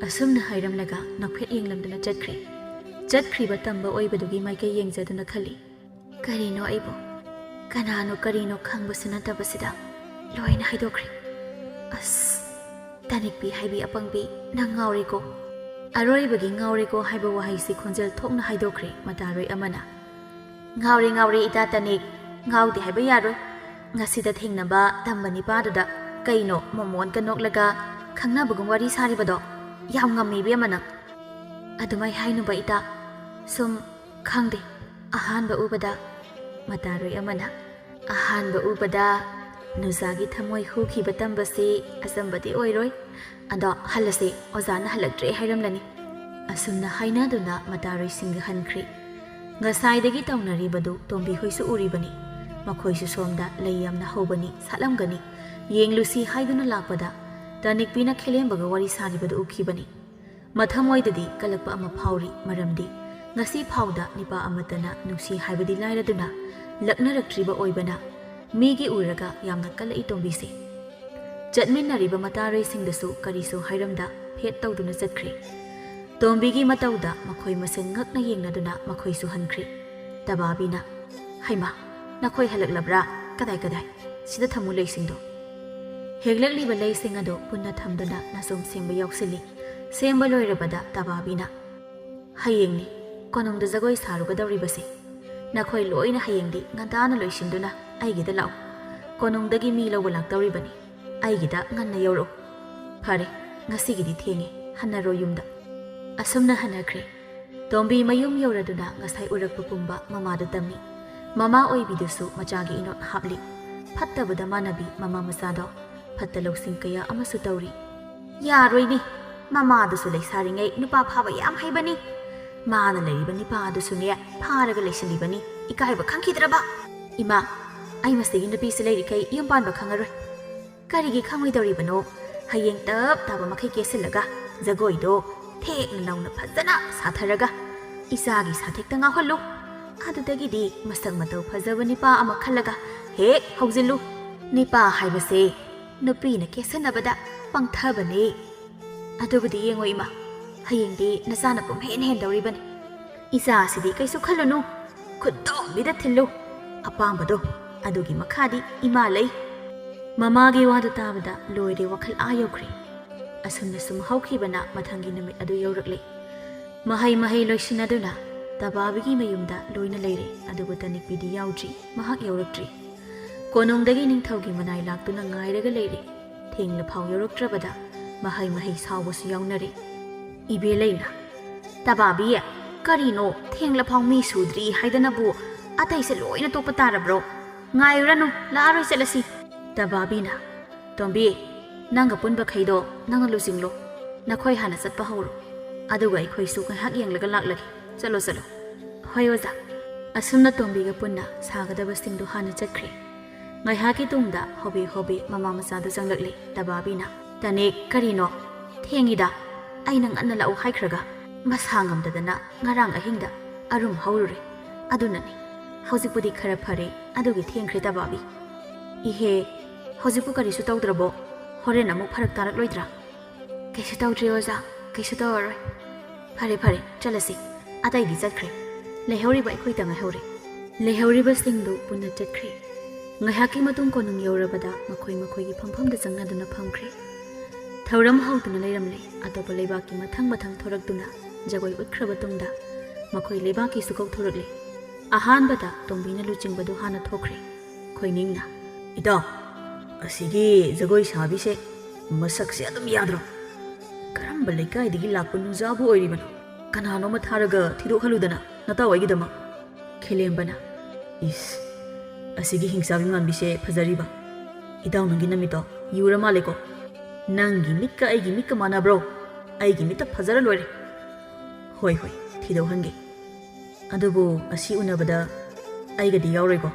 ꯑꯁꯨꯝꯅ ꯍꯥꯏꯔꯝꯂꯒ ꯅꯣꯛꯐꯦꯠ ꯌꯦꯡꯂꯝꯗꯨꯅ ꯆꯠꯈ꯭ꯔꯦ꯫ ꯆꯠꯈ꯭ꯔꯤꯕ ꯇꯝꯕ ꯑꯣꯏꯕꯗꯨꯒꯤ ꯃꯥꯏꯀꯩ ꯌꯦꯡꯖꯗꯨꯅ ꯈꯜꯂꯤ, "ꯀꯔꯤꯅꯣ ꯑꯩꯕꯨ? ꯀꯅꯥꯅꯣ ꯀꯔꯤꯅꯣ ꯈꯪꯕꯁꯨ ꯅꯠꯇꯕꯁꯤꯗ ꯂꯣꯏꯅ ꯍꯥꯏꯗꯣꯛꯈ꯭ꯔꯦ꯫ ꯑꯁ, ꯇꯥꯅꯤꯛꯄꯤ ꯍꯥꯏꯕꯤ ꯑꯄꯪꯕꯤ, ꯅꯪ ꯉꯥꯎꯔꯦꯀꯣ!" ꯑꯔꯣꯏꯕꯒꯤ "ꯉꯥꯎꯔꯦꯀꯣ" ꯍꯥꯏꯕ ꯋꯥꯍꯩꯁꯤ ꯈꯣꯟꯖꯦꯜ ꯊꯣꯛꯅ ꯍꯥꯏꯗꯣꯛꯈ꯭ꯔꯦ ꯃꯇꯥꯔꯣꯏ ꯑꯃꯅ꯫ "ꯉꯥꯎꯔꯦ, ꯉꯥꯎꯔꯦ, ꯏꯇꯥ ꯇꯥꯅꯤꯛ, ꯉꯥꯎꯗꯦ ꯍꯥꯏꯕ ꯌꯥꯔꯣꯏ꯫ ꯉꯁꯤꯗ ꯊꯦꯡꯅꯕ ꯇꯝꯕ ꯅꯤꯄꯥꯗꯨꯗ ꯀꯩꯅꯣ ꯃꯣꯃꯣꯟꯒ ꯅꯣꯛꯂꯒ ꯈꯪꯅꯕꯒꯨꯝ ꯋꯥꯔꯤ ꯁꯥꯔꯤꯕꯗꯣ? ꯌꯥꯝ ꯉꯝꯃꯤ ꯏꯕꯦꯝꯃ ꯅꯪ꯫ ꯑꯗꯨꯃꯥꯏ ꯍꯥꯏꯅꯨꯕ ꯏꯇꯥ꯫ ꯁꯨꯝ ꯈꯪꯗꯦ, ꯑꯍꯥꯟꯕ ꯎꯕꯗ" ꯃꯇꯥꯔꯣꯏ ꯑꯃꯅ꯫ "ꯑꯍꯥꯟꯕ ꯎꯕꯗ ꯅꯨꯖꯥꯒꯤ ꯊꯃꯣꯏ ꯍꯨꯈꯤꯕ ꯇꯝꯕꯁꯤ ꯑꯆꯝꯕꯗꯤ ꯑꯣꯏꯔꯣꯏ꯫ ꯑꯗꯣ ꯍꯜꯂꯁꯦ, ꯑꯣꯖꯥꯅ ꯍꯜꯂꯛꯇ꯭ꯔꯦ ꯍꯥꯏꯔꯝꯂꯅꯤ꯫" ꯑꯁꯨꯝꯅ ꯍꯥꯏꯅꯗꯨꯅ ꯃꯇꯥꯔꯣꯏꯁꯤꯡꯒ ꯍꯟꯈ꯭ꯔꯦ꯫ ꯉꯁꯥꯏꯗꯒꯤ ꯇꯧꯅꯔꯤꯕꯗꯨ ꯇꯣꯝꯕꯤꯍꯣꯏꯁꯨ ꯎꯔꯤꯕꯅꯤ꯫ ꯃꯈꯣꯏꯁꯨ ꯁꯣꯝꯗ ꯂꯩ ꯌꯥꯝꯅ ꯍꯧꯕꯅꯤ, ꯁꯥꯠꯂꯝꯒꯅꯤ, ꯌꯦꯡꯂꯨꯁꯤ ꯍꯥꯏꯗꯨꯅ ꯂꯥꯛꯄꯗ ꯇꯥꯅꯤꯛꯄꯤꯅ ꯈꯦꯂꯦꯝꯕꯒ ꯋꯥꯔꯤ ꯁꯥꯔꯤꯕꯗꯨ ꯎꯈꯤꯕꯅꯤ꯫ ꯃꯊꯃꯣꯏꯗꯗꯤ ꯀꯜꯂꯛꯄ ꯑꯃ ꯐꯥꯎꯔꯤ, ꯃꯔꯝꯗꯤ ꯉꯁꯤ ꯐꯥꯎꯗ ꯅꯤꯄꯥ ꯑꯃꯠꯇꯅ ꯅꯨꯡꯁꯤ ꯍꯥꯏꯕꯗꯤ ꯂꯥꯏꯔꯗꯨꯅ ꯂꯛꯅꯔꯛꯇ꯭ꯔꯤꯕ ꯑꯣꯏꯕꯅ꯫ ꯃꯤꯒꯤ ꯎꯔꯒ ꯌꯥꯝꯅ ꯀꯜꯂꯛꯏ ꯇꯣꯝꯕꯤꯁꯦ꯫ ꯆꯠꯃꯤꯟꯅꯔꯤꯕ ꯃꯇꯥꯔꯣꯏꯁꯤꯡꯗꯁꯨ ꯀꯔꯤꯁꯨ ꯍꯥꯏꯔꯝꯗ ꯐꯦꯠ ꯇꯧꯗꯨꯅ ꯆꯠꯈ꯭ꯔꯦ꯫ ꯇꯣꯝꯕꯤꯒꯤ ꯃꯇꯧꯗ ꯃꯈꯣꯏ ꯃꯁꯦꯟ ꯉꯛꯅ ꯌꯦꯡꯅꯗꯨꯅ ꯃꯈꯣꯏꯁꯨ ꯍꯟꯈ꯭ꯔꯦ꯫ ꯇꯕꯥꯕꯤꯅ, "ꯍꯩꯃꯥ, ꯅꯈꯣꯏ ꯍꯜꯂꯛꯂꯕ꯭ꯔꯥ? ꯀꯗꯥꯏ ꯀꯗꯥꯏ? ꯁꯤꯗ ꯊꯝꯃꯨ ꯂꯩꯁꯤꯡꯗꯣ꯫" ꯍꯦꯛꯂꯛꯂꯤꯕ ꯂꯩꯁꯤꯡ ꯑꯗꯨ ꯄꯨꯟꯅ ꯊꯝꯗꯨꯅ ꯅꯥꯆꯣꯝ ꯁꯦꯝꯕ ꯌꯥꯎꯁꯤꯜꯂꯤ꯫ ꯁꯦꯝꯕ ꯂꯣꯏꯔꯕꯗ ꯇꯕꯥꯕꯤꯅ, "ꯍꯌꯦꯡꯅꯤ ꯀꯣꯅꯨꯡꯗ ꯖꯒꯣꯏ ꯁꯥꯔꯨꯒꯗꯧꯔꯤꯕꯁꯦ꯫ ꯅꯈꯣꯏ ꯂꯣꯏꯅ ꯍꯌꯦꯡꯗꯤ ꯉꯟꯇꯥꯅ ꯂꯣꯏꯁꯤꯟꯗꯨꯅ ꯑꯩꯒꯤꯗ ꯂꯥꯛꯎ꯫ ꯀꯣꯅꯨꯡꯗꯒꯤ ꯃꯤ ꯂꯧꯕ ꯂꯥꯛꯇꯧꯔꯤꯕꯅꯤ꯫ ꯑꯩꯒꯤꯗ ꯉꯟꯅ ꯌꯧꯔꯛꯎ꯫" "ꯐꯔꯦ, ꯉꯁꯤꯒꯤꯗꯤ ꯊꯦꯡꯉꯦ, ꯍꯟꯅꯔꯣ ꯌꯨꯝꯗ꯫" ꯑꯁꯨꯝꯅ ꯍꯟꯅꯈ꯭ꯔꯦ꯫ ꯇꯣꯝꯕꯤ ꯃꯌꯨꯝ ꯌꯧꯔꯗꯨꯅ ꯉꯁꯥꯏ ꯎꯔꯛꯄ ꯄꯨꯝꯕ ꯃꯃꯥꯗ ꯇꯝꯃꯤ꯫ ꯃꯃꯥ ꯑꯣꯏꯕꯤꯗꯨꯁꯨ ꯃꯆꯥꯒꯤ ꯏꯅꯣꯠ ꯍꯥꯞꯂꯤ꯫ ꯐꯠꯇꯕꯗ ꯃꯥꯟꯅꯕꯤ ꯃꯃꯥ ꯃꯆꯥꯗꯣ ꯐꯠꯇ ꯂꯧꯁꯤꯡ ꯀꯌꯥ ꯑꯃꯁꯨ ꯇꯧꯔꯤ꯫ "ꯌꯥꯔꯣꯏꯅꯦ, ꯃꯃꯥꯗꯨꯁꯨ ꯂꯩꯁꯥꯔꯤꯉꯩ ꯅꯨꯄꯥ ꯐꯥꯕ ꯌꯥꯝ ꯍꯩꯕꯅꯤ꯫ ꯃꯥꯅ ꯂꯩꯔꯤꯕ ꯅꯤꯄꯥ ꯑꯗꯨꯁꯨꯅꯦ ꯐꯥꯔꯒ ꯂꯩꯁꯤꯜꯂꯤꯕꯅꯤ, ꯏꯀꯥꯏꯕ ꯈꯪꯈꯤꯗ꯭ꯔꯕ? ꯏꯃꯥ, ꯑꯩ ꯃꯁꯤꯒꯤ ꯅꯨꯄꯤꯁꯤ ꯂꯩꯔꯤꯈꯩ ꯌꯨꯝ ꯄꯥꯟꯕ ꯈꯪꯉꯔꯣꯏ꯫ ꯀꯔꯤꯒꯤ ꯈꯪꯉꯣꯏꯗꯧꯔꯤꯕꯅꯣ? ꯍꯌꯦꯡ ꯇꯞ ꯇꯥꯕ ꯃꯈꯩ ꯀꯦꯁꯤꯜꯂꯒ ꯖꯒꯣꯏꯗꯣ ꯊꯦꯛꯅ ꯅꯧꯅ ꯐꯖꯅ ꯁꯥꯊꯔꯒ ꯏꯆꯥꯒꯤ ꯁꯥꯊꯦꯛꯇ ꯉꯥꯎꯍꯜꯂꯨ꯫ ꯑꯗꯨꯗꯒꯤꯗꯤ ꯃꯁꯛ ꯃꯇꯧ ꯐꯖꯕ ꯅꯤꯄꯥ ꯑꯃ ꯈꯜꯂꯒ ꯍꯦꯛ ꯍꯧꯖꯤꯜꯂꯨ꯫ ꯅꯤꯄꯥ ꯍꯥꯏꯕꯁꯦ ꯅꯨꯄꯤꯅ ꯀꯦꯁꯟꯅꯕꯗ ꯄꯪꯊꯕꯅꯦ꯫ ꯑꯗꯨꯕꯨꯗꯤ ꯌꯦꯡꯉꯣ ꯏꯃꯥ, ꯍꯌꯦꯡꯗꯤ ꯅꯆꯥꯅ ꯄꯨꯝꯍꯦꯟ ꯍꯦꯟꯗꯧꯔꯤꯕꯅꯤ꯫ "ꯏꯆꯥꯁꯤꯗꯤ ꯀꯩꯁꯨ ꯈꯜꯂꯨꯅꯨ, ꯈꯨꯠꯇꯣꯝꯕꯤꯗ ꯊꯤꯜꯂꯨ꯫ ꯑꯄꯥꯝꯕꯗꯣ ꯑꯗꯨꯒꯤ ꯃꯈꯥꯗꯤ ꯏꯃꯥ ꯂꯩ꯫" ꯃꯃꯥꯒꯤ ꯋꯥꯗꯨ ꯇꯥꯕꯗ ꯂꯣꯏꯔꯦ, ꯋꯥꯈꯜ ꯑꯥ ꯌꯧꯈ꯭ꯔꯦ꯫ ꯑꯁꯨꯝꯅ ꯁꯨꯝ ꯍꯧꯈꯤꯕꯅ ꯃꯊꯪꯒꯤ ꯅꯨꯃꯤꯠ ꯑꯗꯨ ꯌꯧꯔꯛꯂꯦ꯫ ꯃꯍꯩ ꯃꯍꯩ ꯂꯣꯏꯁꯤꯟꯅꯗꯨꯅ ꯇꯕꯥꯕꯤꯒꯤ ꯃꯌꯨꯝꯗ ꯂꯣꯏꯅ ꯂꯩꯔꯦ, ꯑꯗꯨꯕꯨ ꯇꯅꯤꯛꯄꯤꯗꯤ ꯌꯥꯎꯗ꯭ꯔꯤ, ꯃꯍꯥꯛ ꯌꯧꯔꯛꯇ꯭ꯔꯤ꯫ ꯀꯣꯅꯨꯡꯗꯒꯤ ꯅꯤꯡꯊꯧꯒꯤ ꯃꯅꯥꯏ ꯂꯥꯛꯇꯨꯅ ꯉꯥꯏꯔꯒ ꯂꯩꯔꯦ꯫ ꯊꯦꯡꯂꯐꯥꯎ ꯌꯧꯔꯛꯇ꯭ꯔꯕꯗ ꯃꯍꯩ ꯃꯍꯩ ꯁꯥꯎꯕꯁꯨ ꯌꯥꯎꯅꯔꯦ꯫ ꯏꯕꯦꯂꯩꯅ, "ꯇꯕꯥꯕꯤ, ꯀꯔꯤꯅꯣ ꯊꯦꯡꯂꯐꯥꯎ ꯃꯤ ꯁꯨꯗ꯭ꯔꯤ ꯍꯥꯏꯗꯅꯕꯨ ꯑꯇꯩꯁꯦ ꯂꯣꯏꯅ ꯇꯣꯛꯄ ꯇꯥꯔꯕ꯭ꯔꯣ? ꯉꯥꯏꯔꯨꯔꯅꯨ, ꯂꯥꯛꯑꯔꯣꯏ, ꯆꯠꯂꯁꯤ꯫" ꯇꯕꯥꯕꯤꯅ, "ꯇꯣꯝꯕꯤ, ꯅꯪꯒ ꯄꯨꯟꯕꯈꯩꯗꯣ ꯅꯪꯅ ꯂꯨꯆꯤꯡꯂꯣ꯫ ꯅꯈꯣꯏ ꯍꯥꯟꯅ ꯆꯠꯄ ꯍꯧꯔꯣ꯫ ꯑꯗꯨꯒ ꯑꯩꯈꯣꯏꯁꯨ ꯉꯥꯏꯍꯥꯛ ꯌꯦꯡꯂꯒ ꯂꯥꯛꯂꯒꯦ꯫ ꯆꯠꯂꯣ, ꯆꯠꯂꯣ꯫" "ꯍꯣꯏ ꯑꯣꯖꯥ꯫" ꯑꯁꯨꯝꯅ ꯇꯣꯝꯕꯤꯒ ꯄꯨꯟꯅ ꯁꯥꯒꯗꯕꯁꯤꯡꯗꯨ ꯍꯥꯟꯅ ꯆꯠꯈ꯭ꯔꯦ꯫ ꯉꯥꯏꯍꯥꯛꯀꯤ ꯇꯨꯡꯗ ꯍꯣꯕꯦ ꯍꯣꯕꯦ ꯃꯃꯥ ꯃꯆꯥꯗꯨ ꯆꯪꯂꯛꯂꯦ꯫ ꯇꯕꯥꯕꯤꯅ, "ꯇꯅꯤꯛ, ꯀꯔꯤꯅꯣ? ꯊꯦꯡꯉꯤꯗ꯫ ꯑꯩꯅ ꯉꯟꯅ ꯂꯥꯛꯎ ꯍꯥꯏꯈ꯭ꯔꯒ꯫ ꯃꯁꯥ ꯉꯝꯗꯗꯅ ꯉꯔꯥꯡ ꯑꯍꯤꯡꯗ ꯑꯔꯨꯝ ꯍꯧꯔꯨꯔꯦ꯫ ꯑꯗꯨꯅꯅꯤ꯫ ꯍꯧꯖꯤꯛꯄꯨꯗꯤ ꯈꯔ ꯐꯔꯦ, ꯑꯗꯨꯒꯤ ꯊꯦꯡꯈ꯭ꯔꯦ ꯇꯕꯥꯕꯤ꯫" "ꯏꯍꯦ, ꯍꯧꯖꯤꯛꯄꯨ ꯀꯔꯤꯁꯨ ꯇꯧꯗ꯭ꯔꯕꯣ? ꯍꯣꯔꯦꯟ ꯑꯃꯨꯛ ꯐꯔꯛ ꯇꯥꯔꯛꯂꯣꯏꯗ꯭ꯔꯥ?" "ꯀꯩꯁꯨ ꯇꯧꯗ꯭ꯔꯦ ꯑꯣꯖꯥ, ꯀꯩꯁꯨ ꯇꯧꯔꯔꯣꯏ꯫" "ꯐꯔꯦ ꯐꯔꯦ, ꯆꯠꯂꯁꯤ꯫ ꯑꯇꯩꯗꯤ ꯆꯠꯈ꯭ꯔꯦ꯫ ꯂꯩꯍꯧꯔꯤꯕ ꯑꯩꯈꯣꯏꯇ ꯉꯥꯏꯍꯧꯔꯦ꯫" ꯂꯩꯍꯧꯔꯤꯕꯁꯤꯡꯗꯨ ꯄꯨꯟꯅ ꯆꯠꯈ꯭ꯔꯦ꯫ ꯉꯥꯏꯍꯥꯛꯀꯤ ꯃꯇꯨꯡ ꯀꯣꯅꯨꯡ ꯌꯧꯔꯕꯗ ꯃꯈꯣꯏ ꯃꯈꯣꯏꯒꯤ ꯐꯝꯐꯝꯗ ꯆꯪꯅꯗꯨꯅ ꯐꯝꯈ꯭ꯔꯦ꯫ ꯊꯧꯔꯝ ꯍꯧꯗꯨꯅ ꯂꯩꯔꯝꯂꯦ꯫ ꯑꯇꯣꯞꯄ ꯂꯩꯕꯥꯛꯀꯤ ꯃꯊꯪ ꯃꯊꯪ ꯊꯣꯔꯛꯇꯨꯅ ꯖꯒꯣꯏ ꯎꯠꯈ꯭ꯔꯕ ꯇꯨꯡꯗ ꯃꯈꯣꯏ ꯂꯩꯕꯥꯛꯀꯤꯁꯨ ꯀꯧꯊꯣꯔꯛꯂꯦ꯫ ꯑꯍꯥꯟꯕꯗ ꯇꯣꯝꯕꯤꯅ ꯂꯨꯆꯤꯡꯕꯗꯨ ꯍꯥꯟꯅ ꯊꯣꯛꯈ꯭ꯔꯦ꯫ ꯈꯣꯏꯅꯤꯡꯅ, "ꯏꯇꯥꯎ, ꯑꯁꯤꯒꯤ ꯖꯒꯣꯏ ꯁꯥꯕꯤꯁꯦ ꯃꯁꯛꯁꯦ ꯑꯗꯨꯝ ꯌꯥꯗ꯭ꯔꯣ? ꯀꯔꯝꯕ ꯂꯩꯀꯥꯏꯗꯒꯤ ꯂꯥꯛꯄ ꯅꯨꯡꯖꯥꯕꯨ ꯑꯣꯏꯔꯤꯕꯅꯣ? ꯀꯅꯥꯅꯣꯃ ꯊꯥꯔꯒ ꯊꯤꯗꯣꯛꯍꯜꯂꯨꯗꯅ, ꯅꯇꯥꯎ ꯑꯩꯒꯤꯗꯃꯛ꯫" ꯈꯦꯂꯦꯝꯕꯅ, "ꯏꯁ, ꯑꯁꯤꯒꯤ ꯍꯤꯡꯆꯥꯕꯤ ꯃꯥꯟꯕꯤꯁꯦ ꯐꯖꯔꯤꯕ? ꯏꯇꯥꯎ, ꯅꯪꯒꯤ ꯅꯃꯤꯠꯇꯣ ꯌꯨꯔ ꯃꯥꯜꯂꯦꯀꯣ꯫ ꯅꯪꯒꯤ ꯃꯤꯠꯀ ꯑꯩꯒꯤ ꯃꯤꯠꯀ ꯃꯥꯟꯅꯕ꯭ꯔꯣ? ꯑꯩꯒꯤ ꯃꯤꯠꯇ ꯐꯖꯔ ꯂꯣꯏꯔꯦ꯫ ꯍꯣꯏ, ꯍꯣꯏ, ꯊꯤꯗꯣꯛꯍꯟꯒꯦ꯫ ꯑꯗꯨꯕꯨ ꯑꯁꯤ ꯎꯅꯕꯗ ꯑꯩꯒꯗꯤ ꯌꯥꯎꯔꯣꯏꯀꯣ?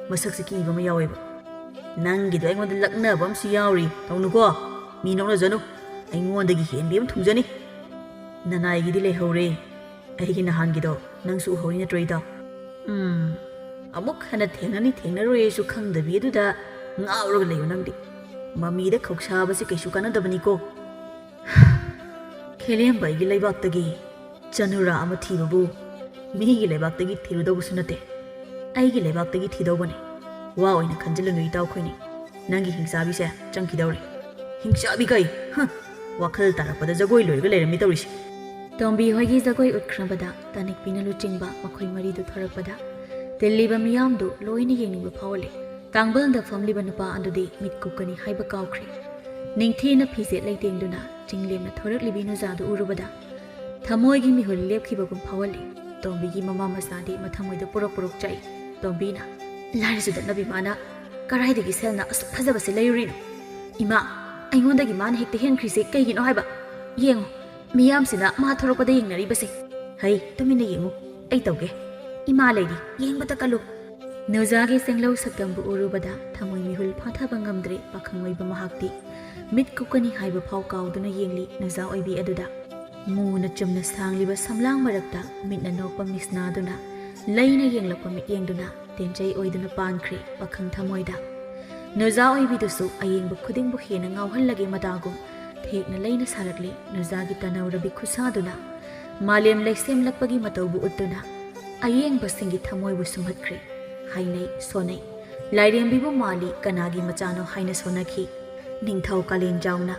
ꯃꯁꯛꯁꯦ ꯀꯤꯕ ꯑꯃ ꯌꯥꯎꯋꯦꯕ꯫ ꯅꯪꯒꯤꯗꯣ ꯑꯩꯉꯣꯟꯗ ꯂꯛꯅꯕ ꯑꯃꯁꯨ ꯌꯥꯎꯔꯤ꯫ ꯇꯧꯅꯨꯀꯣ꯫ ꯃꯤ ꯅꯣꯛꯅꯖꯅꯨ꯫ ꯑꯩꯉꯣꯟꯗꯒꯤ ꯍꯦꯟꯕꯤ ꯑꯃ ꯊꯨꯡꯖꯅꯤ꯫ ꯅꯅꯥꯏꯒꯤꯗꯤ ꯂꯩꯍꯧꯔꯦ꯫ ꯑꯩꯒꯤ ꯅꯍꯥꯟꯒꯤꯗꯣ ꯅꯪꯁꯨ ꯎꯍꯧꯔꯤ ꯅꯠꯇ꯭ꯔꯣ, ꯏꯇꯥꯎ?" ꯎꯝ, ꯑꯃꯨꯛ ꯍꯟꯅ ꯊꯦꯡꯅꯅꯤ ꯊꯦꯡꯅꯔꯣꯏꯁꯨ ꯈꯪꯗꯕꯤ ꯑꯗꯨꯗ ꯉꯥꯎꯔꯒ ꯂꯩꯌꯨ ꯅꯪꯗꯤ꯫ ꯃꯃꯤꯗ ꯈꯧꯁꯥꯕꯁꯦ ꯀꯩꯁꯨ ꯀꯥꯟꯅꯗꯕꯅꯤꯀꯣ꯫ ꯈꯦꯂꯦꯝꯕ ꯑꯩꯒꯤ ꯂꯩꯕꯥꯛꯇꯒꯤ ꯆꯅꯨꯔꯥ ꯑꯃ ꯊꯤꯕꯕꯨ ꯃꯤꯒꯤ ꯂꯩꯕꯥꯛꯇꯒꯤ ꯊꯤꯔꯨꯗꯧꯕꯁꯨ ꯅꯠꯇꯦ, ꯑꯩꯒꯤ ꯂꯩꯕꯥꯛꯇꯒꯤ ꯊꯤꯗꯧꯕꯅꯤ꯫ ꯋꯥ ꯑꯣꯏꯅ ꯈꯟꯖꯤꯜꯂꯨꯅꯨ ꯏꯇꯥꯎ ꯈꯣꯏꯅꯤ, ꯅꯪꯒꯤ ꯍꯤꯡꯆꯥꯕꯤꯁꯦ ꯆꯪꯈꯤꯗꯧꯔꯦ꯫ ꯍꯤꯡꯆꯥꯕꯤ ꯀꯩ? ꯍ! ꯋꯥꯈꯜ ꯇꯥꯔꯛꯄꯗ ꯖꯒꯣꯏ ꯂꯣꯏꯔꯒ ꯂꯩꯔꯝꯃꯤ ꯇꯧꯔꯤꯁꯦ꯫ ꯇꯣꯝꯕꯤ ꯍꯣꯏꯒꯤ ꯖꯒꯣꯏ ꯎꯠꯈ꯭ꯔꯕꯗ ꯇꯥꯅꯤꯛꯄꯤꯅ ꯂꯨꯆꯤꯡꯕ ꯃꯈꯣꯏ ꯃꯔꯤꯗꯨ ꯊꯣꯔꯛꯄꯗ ꯇꯤꯜꯂꯤꯕ ꯃꯤꯌꯥꯝꯗꯨ ꯂꯣꯏꯅ ꯌꯦꯡꯅꯤꯡꯕ ꯐꯥꯎꯍꯜꯂꯤ꯫ ꯇꯥꯡꯕꯜꯗ ꯐꯝꯂꯤꯕ ꯅꯨꯄꯥ ꯑꯗꯨꯗꯤ ꯃꯤꯠ ꯀꯨꯞꯀꯅꯤ ꯍꯥꯏꯕ ꯀꯥꯎꯈ꯭ꯔꯦ꯫ ꯅꯤꯡꯊꯤꯅ ꯐꯤꯖꯦꯠ ꯂꯩꯇꯦꯡꯗꯨꯅ ꯆꯤꯡꯂꯦꯝꯅ ꯊꯣꯔꯛꯂꯤꯕꯤ ꯅꯨꯖꯥꯗꯨ ꯎꯔꯨꯕꯗ ꯊꯃꯣꯏꯒꯤ ꯃꯤꯍꯨꯜ ꯂꯦꯞꯈꯤꯕꯒꯨꯝ ꯐꯥꯎꯍꯜꯂꯤ꯫ ꯇꯣꯝꯕꯤꯒꯤ ꯃꯃꯥ ꯃꯆꯥꯗꯤ ꯃꯊꯃꯣꯏꯗ ꯄꯨꯔꯛ ꯄꯨꯔꯛ ꯆꯥꯛꯏ꯫ ꯇꯣꯝꯕꯤꯅ, "ꯂꯥꯏꯔꯖꯨꯗ ꯅꯕꯤꯃꯥꯅ ꯀꯔꯥꯏꯗꯒꯤ ꯁꯦꯜꯅ ꯑꯁꯨꯛ ꯐꯖꯕꯁꯦ ꯂꯩꯔꯨꯔꯤꯅꯣ? ꯏꯃꯥ, ꯑꯩꯉꯣꯟꯗꯒꯤ ꯃꯥꯅ ꯍꯦꯛꯇ ꯍꯦꯟꯈ꯭ꯔꯤꯁꯦ ꯀꯩꯒꯤꯅꯣ ꯍꯥꯏꯕ? ꯌꯦꯡꯉꯨ, ꯃꯤꯌꯥꯝꯁꯤꯅ ꯃꯥ ꯊꯣꯔꯛꯄꯗ ꯌꯦꯡꯅꯔꯤꯕꯁꯦ꯫ ꯍꯩ, ꯇꯨꯃꯤꯟꯅ ꯌꯦꯡꯉꯨ, ꯑꯩ ꯇꯧꯒꯦ꯫ ꯏꯃꯥ ꯂꯩꯔꯤ, ꯌꯦꯡꯕꯇ ꯀꯜꯂꯨ꯫" ꯅꯨꯖꯥꯒꯤ ꯆꯦꯡꯂꯧ ꯁꯛꯇꯝꯕꯨ ꯎꯔꯨꯕꯗ ꯊꯃꯣꯏ ꯃꯤꯍꯨꯜ ꯐꯥꯊꯕ ꯉꯝꯗ꯭ꯔꯦ ꯄꯥꯈꯪ ꯑꯣꯏꯕ ꯃꯍꯥꯛꯇꯤ꯫ ꯃꯤꯠ ꯀꯨꯞꯀꯅꯤ ꯍꯥꯏꯕ ꯐꯥꯎ ꯀꯥꯎꯗꯨꯅ ꯌꯦꯡꯂꯤ ꯅꯨꯖꯥ ꯑꯣꯏꯕꯤ ꯑꯗꯨꯗ꯫ ꯃꯨꯅ ꯆꯨꯝꯅ ꯁꯥꯡꯂꯤꯕ ꯁꯝꯂꯥꯡ ꯃꯔꯛꯇ ꯃꯤꯠꯅ ꯅꯣꯛꯄ ꯃꯤꯁꯅꯥꯗꯨꯅ ꯂꯩꯅ ꯌꯦꯡꯂꯛꯄ ꯃꯤꯠꯌꯦꯡꯗꯨꯅ ꯇꯦꯟꯖꯩ ꯑꯣꯏꯗꯨꯅ ꯄꯥꯟꯈ꯭ꯔꯦ ꯄꯥꯈꯪ ꯊꯃꯣꯏꯗ꯫ ꯅꯨꯖꯥ ꯑꯣꯏꯕꯤꯗꯨꯁꯨ ꯑꯌꯦꯡꯕ ꯈꯨꯗꯤꯡꯕꯨ ꯍꯦꯟꯅ ꯉꯥꯎꯍꯜꯂꯒꯦ ꯃꯇꯥꯒꯨꯝ ꯊꯦꯛꯅ ꯂꯩꯅ ꯁꯥꯔꯛꯂꯤ ꯅꯨꯖꯥꯒꯤ ꯇꯅꯧꯔꯕꯤ ꯈꯨꯠꯁꯥꯗꯨꯅ꯫ ꯃꯥꯂꯦꯝ ꯂꯩꯁꯦꯝꯂꯛꯄꯒꯤ ꯃꯇꯧꯕꯨ ꯎꯠꯇꯨꯅ ꯑꯌꯦꯡꯕꯁꯤꯡꯒꯤ ꯊꯃꯣꯏꯕꯨ ꯁꯨꯝꯍꯠꯈ꯭ꯔꯦ꯫ ꯍꯥꯏꯅꯩ ꯁꯣꯟꯅꯩ꯫ ꯂꯥꯏꯔꯦꯝꯕꯤꯕꯨ ꯃꯥꯜꯂꯤ ꯀꯅꯥꯒꯤ ꯃꯆꯥꯅꯣ ꯍꯥꯏꯅ ꯁꯣꯟꯅꯈꯤ꯫ ꯅꯤꯡꯊꯧ ꯀꯥꯂꯦꯟꯖꯥꯎꯅ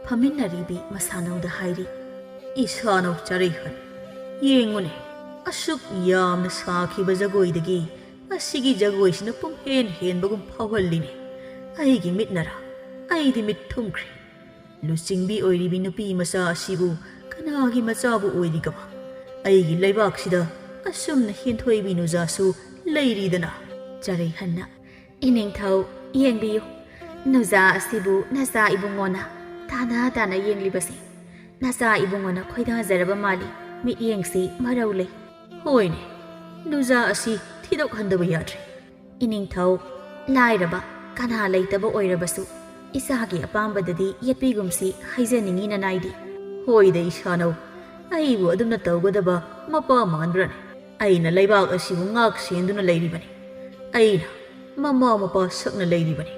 ꯐꯝꯃꯤꯟꯅꯔꯤꯕꯤ ꯃꯁꯥꯅꯧꯗ ꯍꯥꯏꯔꯤ, "ꯏꯁꯥꯅꯧ ꯆꯔꯩꯍꯟ, ꯌꯦꯡꯉꯨꯅꯦ, ꯑꯁꯨꯛ ꯌꯥꯝꯅ ꯁꯥꯈꯤꯕ ꯖꯒꯣꯏꯗꯒꯤ ꯑꯁꯤꯒꯤ ꯖꯒꯣꯏꯁꯤꯅ ꯄꯨꯝꯍꯦꯟ ꯍꯦꯟꯕꯒꯨꯝ ꯐꯥꯎꯍꯜꯂꯤꯅꯦ꯫ ꯑꯩꯒꯤ ꯃꯤꯠꯅꯔꯥ? ꯑꯩꯗꯤ ꯃꯤꯠ ꯊꯨꯝꯈ꯭ꯔꯦ꯫ ꯂꯨꯆꯤꯡꯕꯤ ꯑꯣꯏꯔꯤꯕꯤ ꯅꯨꯄꯤ ꯃꯆꯥ ꯑꯁꯤꯕꯨ ꯀꯅꯥꯒꯤ ꯃꯆꯥꯕꯨ ꯑꯣꯏꯔꯤꯒꯕ? ꯑꯩꯒꯤ ꯂꯩꯕꯥꯛꯁꯤꯗ ꯑꯁꯨꯝꯅ ꯍꯦꯟꯊꯣꯏꯕꯤ ꯅꯨꯖꯥꯁꯨ ꯂꯩꯔꯤꯗꯅ꯫" ꯆꯔꯩꯍꯟꯅ, "ꯏꯅꯤꯡꯊꯧ, ꯌꯦꯡꯕꯤꯌꯨ, ꯅꯨꯖꯥ ꯑꯁꯤꯕꯨ ꯅꯆꯥ ꯏꯕꯨꯡꯉꯣꯅ ꯇꯥꯅ ꯇꯥꯅ ꯌꯦꯡꯂꯤꯕꯁꯦ꯫ ꯅꯆꯥ ꯏꯕꯨꯡꯉꯣꯅ ꯈꯣꯏꯗꯥꯖꯔꯕ ꯃꯥꯜꯂꯤ, ꯃꯤꯠꯌꯦꯡꯁꯤ ꯃꯔꯧ ꯂꯩ꯫" "ꯍꯣꯏꯅꯦ, ꯅꯨꯖꯥ ꯑꯁꯤ ꯊꯤꯗꯣꯛꯍꯟꯗꯕ ꯌꯥꯗ꯭ꯔꯦ꯫" "ꯏꯅꯤꯡꯊꯧ, ꯂꯥꯏꯔꯕ ꯀꯅꯥ ꯂꯩꯇꯕ ꯑꯣꯏꯔꯕꯁꯨ ꯏꯆꯥꯒꯤ ꯑꯄꯥꯝꯕꯗꯗꯤ ꯌꯦꯠꯄꯤꯒꯨꯝꯁꯤ ꯍꯥꯏꯖꯅꯤꯡꯉꯤ ꯅꯅꯥꯏꯗꯤ꯫" "ꯍꯣꯏꯗ ꯏꯁꯥꯅꯧ, ꯑꯩꯕꯨ ꯑꯗꯨꯝꯅ ꯇꯧꯒꯗꯕ ꯃꯄꯥ ꯃꯥꯟꯕ꯭ꯔꯅꯦ? ꯑꯩꯅ ꯂꯩꯕꯥꯛ ꯑꯁꯤꯕꯨ ꯉꯥꯛ ꯁꯦꯟꯗꯨꯅ ꯂꯩꯔꯤꯕꯅꯤ꯫ ꯑꯩꯅ ꯃꯃꯥ ꯃꯄꯥ ꯁꯛꯅ ꯂꯩꯔꯤꯕꯅꯤ꯫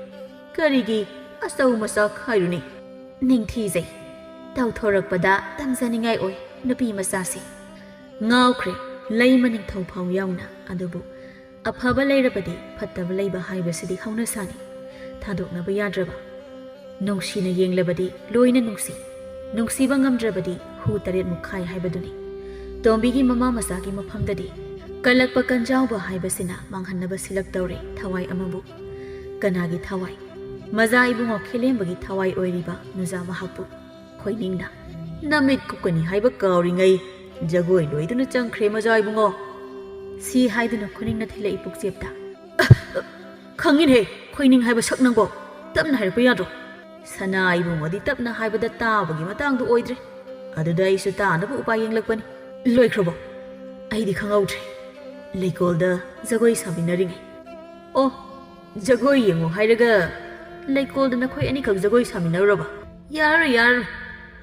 ꯀꯔꯤꯒꯤ ꯑꯆꯧ ꯃꯆꯥ ꯈꯥꯏꯔꯨꯅꯤ?" "ꯅꯤꯡꯊꯤꯖꯩ꯫ ꯇꯧꯊꯣꯔꯛꯄꯗ ꯇꯝꯖꯅꯤꯡꯉꯥꯏ ꯑꯣꯏ꯫ ꯅꯨꯄꯤ ꯃꯆꯥꯁꯦ꯫ ꯉꯥꯎꯈ꯭ꯔꯦ ꯂꯩꯃ ꯅꯤꯡꯊꯧ ꯐꯥꯎ ꯌꯥꯎꯅ꯫ ꯑꯗꯨꯕꯨ ꯑꯐꯕ ꯂꯩꯔꯕꯗꯤ ꯐꯠꯇꯕ ꯂꯩꯕ ꯍꯥꯏꯕꯁꯤꯗꯤ ꯍꯧꯅꯁꯥꯅꯤ꯫ ꯊꯥꯗꯣꯛꯅꯕ ꯌꯥꯗ꯭ꯔꯕ꯫ ꯅꯨꯡꯁꯤꯅ ꯌꯦꯡꯂꯕꯗꯤ ꯂꯣꯏꯅ ꯅꯨꯡꯁꯤ꯫ ꯅꯨꯡꯁꯤꯕ ꯉꯝꯗ꯭ꯔꯕꯗꯤ ꯍꯨ ꯇꯔꯦꯠ ꯃꯨꯛꯈꯥꯏ ꯍꯥꯏꯕꯗꯨꯅꯤ꯫ ꯇꯣꯝꯕꯤꯒꯤ ꯃꯃꯥ ꯃꯆꯥꯒꯤ ꯃꯐꯝꯗꯗꯤ ꯀꯜꯂꯛꯄ ꯀꯟꯖꯥꯎꯕ ꯍꯥꯏꯕꯁꯤꯅ ꯃꯥꯡꯍꯟꯅꯕ ꯁꯤꯜꯂꯛꯇꯧꯔꯦ ꯊꯋꯥꯏ ꯑꯃꯕꯨ꯫ ꯀꯅꯥꯒꯤ ꯊꯋꯥꯏ? ꯃꯖꯥ ꯏꯕꯨꯡꯉꯣ ꯈꯦꯂꯦꯝꯕꯒꯤ ꯊꯋꯥꯏ ꯑꯣꯏꯔꯤꯕ ꯅꯨꯖꯥ ꯃꯍꯥꯛꯄꯨ꯫ ꯈꯣꯏꯅꯤꯡꯅ, "ꯅꯃꯤꯠ ꯀꯨꯞꯀꯅꯤ ꯍꯥꯏꯕ ꯀꯥꯎꯔꯤꯉꯩ ꯖꯒꯣꯏ ꯂꯣꯏꯗꯨꯅ ꯆꯪꯈ꯭ꯔꯦ ꯃꯖꯥ ꯏꯕꯨꯡꯉꯣ!" ꯁꯤ ꯍꯥꯏꯗꯨꯅ ꯈꯨꯅꯤꯡꯅ ꯊꯤꯜꯂꯛꯏ ꯄꯨꯛꯆꯦꯞꯇ꯫ "ꯈꯪꯉꯤꯅꯦꯍꯦ, ꯈꯣꯏꯅꯤꯡ ꯍꯥꯏꯕ ꯁꯛ ꯅꯪꯕꯣ꯫ ꯇꯞꯅ ꯍꯥꯏꯔꯛꯄ ꯌꯥꯗ꯭ꯔꯣ?" ꯁꯅꯥ ꯏꯕꯨꯡꯉꯣꯗꯤ ꯇꯞꯅ ꯍꯥꯏꯕꯗ ꯇꯥꯕꯒꯤ ꯃꯇꯥꯡꯗꯨ ꯑꯣꯏꯗ꯭ꯔꯦ꯫ ꯑꯗꯨꯗ ꯑꯩꯁꯨ ꯇꯥꯅꯕ ꯎꯄꯥꯏ ꯌꯦꯡꯂꯛꯄꯅꯤ꯫ "ꯂꯣꯏꯈ꯭ꯔꯕꯣ? ꯑꯩꯗꯤ ꯈꯪꯍꯧꯗ꯭ꯔꯦ꯫ ꯂꯩꯀꯣꯜꯗ ꯖꯒꯣꯏ ꯁꯥꯃꯤꯟꯅꯔꯤꯉꯩ꯫" "ꯑꯣ, ꯖꯒꯣꯏ ꯌꯦꯡꯉꯨ ꯍꯥꯏꯔꯒ ꯂꯩꯀꯣꯜꯗ ꯅꯈꯣꯏ ꯑꯅꯤꯈꯛ ꯖꯒꯣꯏ ꯁꯥꯃꯤꯟꯅꯔꯨꯔꯕ? ꯌꯥꯔꯔꯣꯏ, ꯌꯥꯔꯔꯣꯏ꯫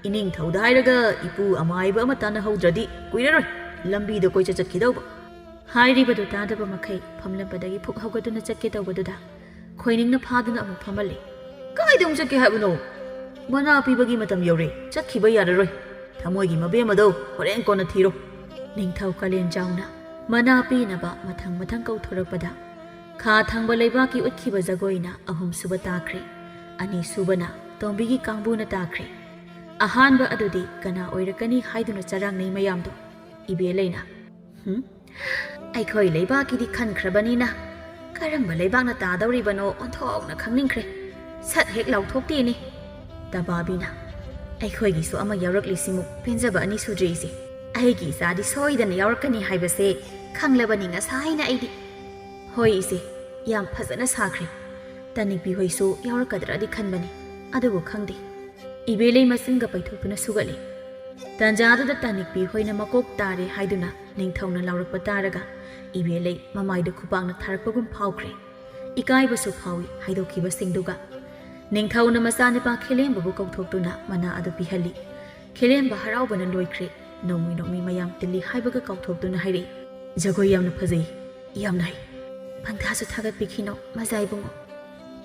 ꯏꯅꯤꯡꯊꯧꯗ ꯍꯥꯏꯔꯒ ꯏꯄꯨ ꯑꯃꯥꯏꯕ ꯑꯃ ꯇꯥꯟꯅꯍꯧꯗ꯭ꯔꯗꯤ ꯀꯨꯏꯔꯔꯣꯏ ꯂꯝꯕꯤꯗ ꯀꯣꯏꯆꯠ ꯆꯠꯈꯤꯗꯧꯕ꯫" ꯍꯥꯏꯔꯤꯕꯗꯨ ꯇꯥꯗꯕ ꯃꯈꯩ ꯐꯝꯂꯝꯕꯗꯒꯤ ꯐꯨꯛ ꯍꯧꯒꯠꯇꯨꯅ ꯆꯠꯀꯦ ꯇꯧꯕꯗꯨꯗ ꯈꯣꯏꯅꯤꯡꯅ ꯐꯥꯗꯨꯅ ꯑꯃꯨꯛ ꯐꯝꯍꯜꯂꯦ꯫ "ꯀꯥꯏꯗ ꯑꯃꯨꯛ ꯆꯠꯀꯦ ꯍꯥꯏꯕꯅꯣ? ꯃꯅꯥ ꯄꯤꯕꯒꯤ ꯃꯇꯝ ꯌꯧꯔꯦ, ꯆꯠꯈꯤꯕ ꯌꯥꯔꯔꯣꯏ꯫ ꯊꯃꯣꯏꯒꯤ ꯃꯕꯦꯝ ꯑꯗꯣ ꯍꯣꯔꯦꯟ ꯀꯣꯟꯅ ꯊꯤꯔꯣ꯫" ꯅꯤꯡꯊꯧ ꯀꯥꯂꯦꯟꯖꯥꯎꯅ ꯃꯅꯥ ꯄꯤꯅꯕ ꯃꯊꯪ ꯃꯊꯪ ꯀꯧꯊꯣꯔꯛꯄꯗ, ꯈꯥ ꯊꯪꯕ ꯂꯩꯕꯥꯛꯀꯤ ꯎꯠꯈꯤꯕ ꯖꯒꯣꯏꯅ ꯑꯍꯨꯝꯁꯨꯕ ꯇꯥꯈ꯭ꯔꯦ, ꯑꯅꯤꯁꯨꯕꯅ ꯇꯣꯝꯕꯤꯒꯤ ꯀꯥꯡꯕꯨꯅ ꯇꯥꯈ꯭ꯔꯦ꯫ ꯑꯍꯥꯟꯕ ꯑꯗꯨꯗꯤ ꯀꯅꯥ ꯑꯣꯏꯔꯛꯀꯅꯤ ꯍꯥꯏꯗꯨꯅ ꯆꯔꯥꯡꯅꯩ ꯃꯌꯥꯝꯗꯣ꯫ ꯏꯕꯦꯂꯩꯅ, "ꯍꯨꯝ, ꯑꯩꯈꯣꯏ ꯂꯩꯕꯥꯛꯀꯤꯗꯤ ꯈꯟꯈ꯭ꯔꯕꯅꯤꯅ ꯀꯔꯝꯕ ꯂꯩꯕꯥꯛꯅ ꯇꯥꯗꯧꯔꯤꯕꯅꯣ ꯑꯣꯟꯊꯣꯛꯅ ꯈꯪꯅꯤꯡꯈ꯭ꯔꯦ꯫ ꯁꯠ ꯍꯦꯛ ꯂꯥꯎꯊꯣꯛꯇꯦꯅꯦ꯫" ꯇꯕꯥꯕꯤꯅ, "ꯑꯩꯈꯣꯏꯒꯤꯁꯨ ꯑꯃ ꯌꯥꯎꯔꯛꯂꯤꯁꯤꯃꯨꯛ ꯄꯦꯟꯖꯕ ꯑꯅꯤ ꯁꯨꯗ꯭ꯔꯤ ꯏꯆꯦ꯫ ꯑꯩꯒꯤ ꯏꯆꯥꯗꯤ ꯁꯣꯏꯗꯅ ꯌꯥꯎꯔꯛꯀꯅꯤ ꯍꯥꯏꯕꯁꯦ ꯈꯪꯂꯕꯅꯤ ꯉꯁꯥꯏꯅ ꯑꯩꯗꯤ꯫" "ꯍꯣꯏ ꯏꯆꯦ, ꯌꯥꯝ ꯐꯖꯅ ꯁꯥꯈ꯭ꯔꯦ꯫ ꯇꯥꯅꯤꯛꯄꯤ ꯍꯣꯏꯁꯨ ꯌꯥꯎꯔꯛꯀꯗ꯭ꯔꯗꯤ ꯈꯟꯕꯅꯤ, ꯑꯗꯨꯕꯨ ꯈꯪꯗꯦ꯫" ꯏꯕꯦꯂꯩ ꯃꯆꯤꯟꯒ ꯄꯩꯊꯣꯛꯇꯨꯅ ꯁꯨꯒꯠꯂꯤ꯫ ꯇꯥꯟꯖꯥꯗꯨꯗ ꯇꯥꯅꯤꯛꯄꯤ ꯍꯣꯏꯅ ꯃꯀꯣꯛ ꯇꯥꯔꯦ ꯍꯥꯏꯗꯨꯅ ꯅꯤꯡꯊꯧꯅ ꯂꯥꯎꯔꯛꯄ ꯇꯥꯔꯒ ꯏꯕꯦꯂꯩ ꯃꯃꯥꯏꯗ ꯈꯨꯄꯥꯛꯅ ꯊꯥꯔꯛꯄꯒꯨꯝ ꯐꯥꯎꯈ꯭ꯔꯦ꯫ ꯏꯀꯥꯏꯕꯁꯨ ꯐꯥꯎꯏ ꯍꯥꯏꯗꯣꯛꯈꯤꯕꯁꯤꯡꯗꯨꯒ꯫ ꯅꯤꯡꯊꯧꯅ ꯃꯆꯥꯅꯨꯄꯥ ꯈꯦꯂꯦꯝꯕꯕꯨ ꯀꯧꯊꯣꯛꯇꯨꯅ ꯃꯅꯥ ꯑꯗꯨ ꯄꯤꯍꯜꯂꯤ꯫ ꯈꯦꯂꯦꯝꯕ ꯍꯔꯥꯎꯕꯅ ꯂꯣꯏꯈ꯭ꯔꯦ꯫ ꯅꯣꯡꯃꯤ ꯅꯣꯡꯃꯤ ꯃꯌꯥꯝ ꯇꯤꯜꯂꯤ ꯍꯥꯏꯕꯒ ꯀꯥꯎꯊꯣꯛꯇꯨꯅ ꯍꯥꯏꯔꯛꯏ, "ꯖꯒꯣꯏ ꯌꯥꯝꯅ ꯐꯖꯩ, ꯌꯥꯝꯅ ꯍꯩ꯫" "ꯄꯟꯊꯥꯁꯨ ꯊꯥꯒꯠꯄꯤꯈꯤꯅꯣ ꯃꯖꯥ ꯏꯕꯨꯡꯉꯣ꯫"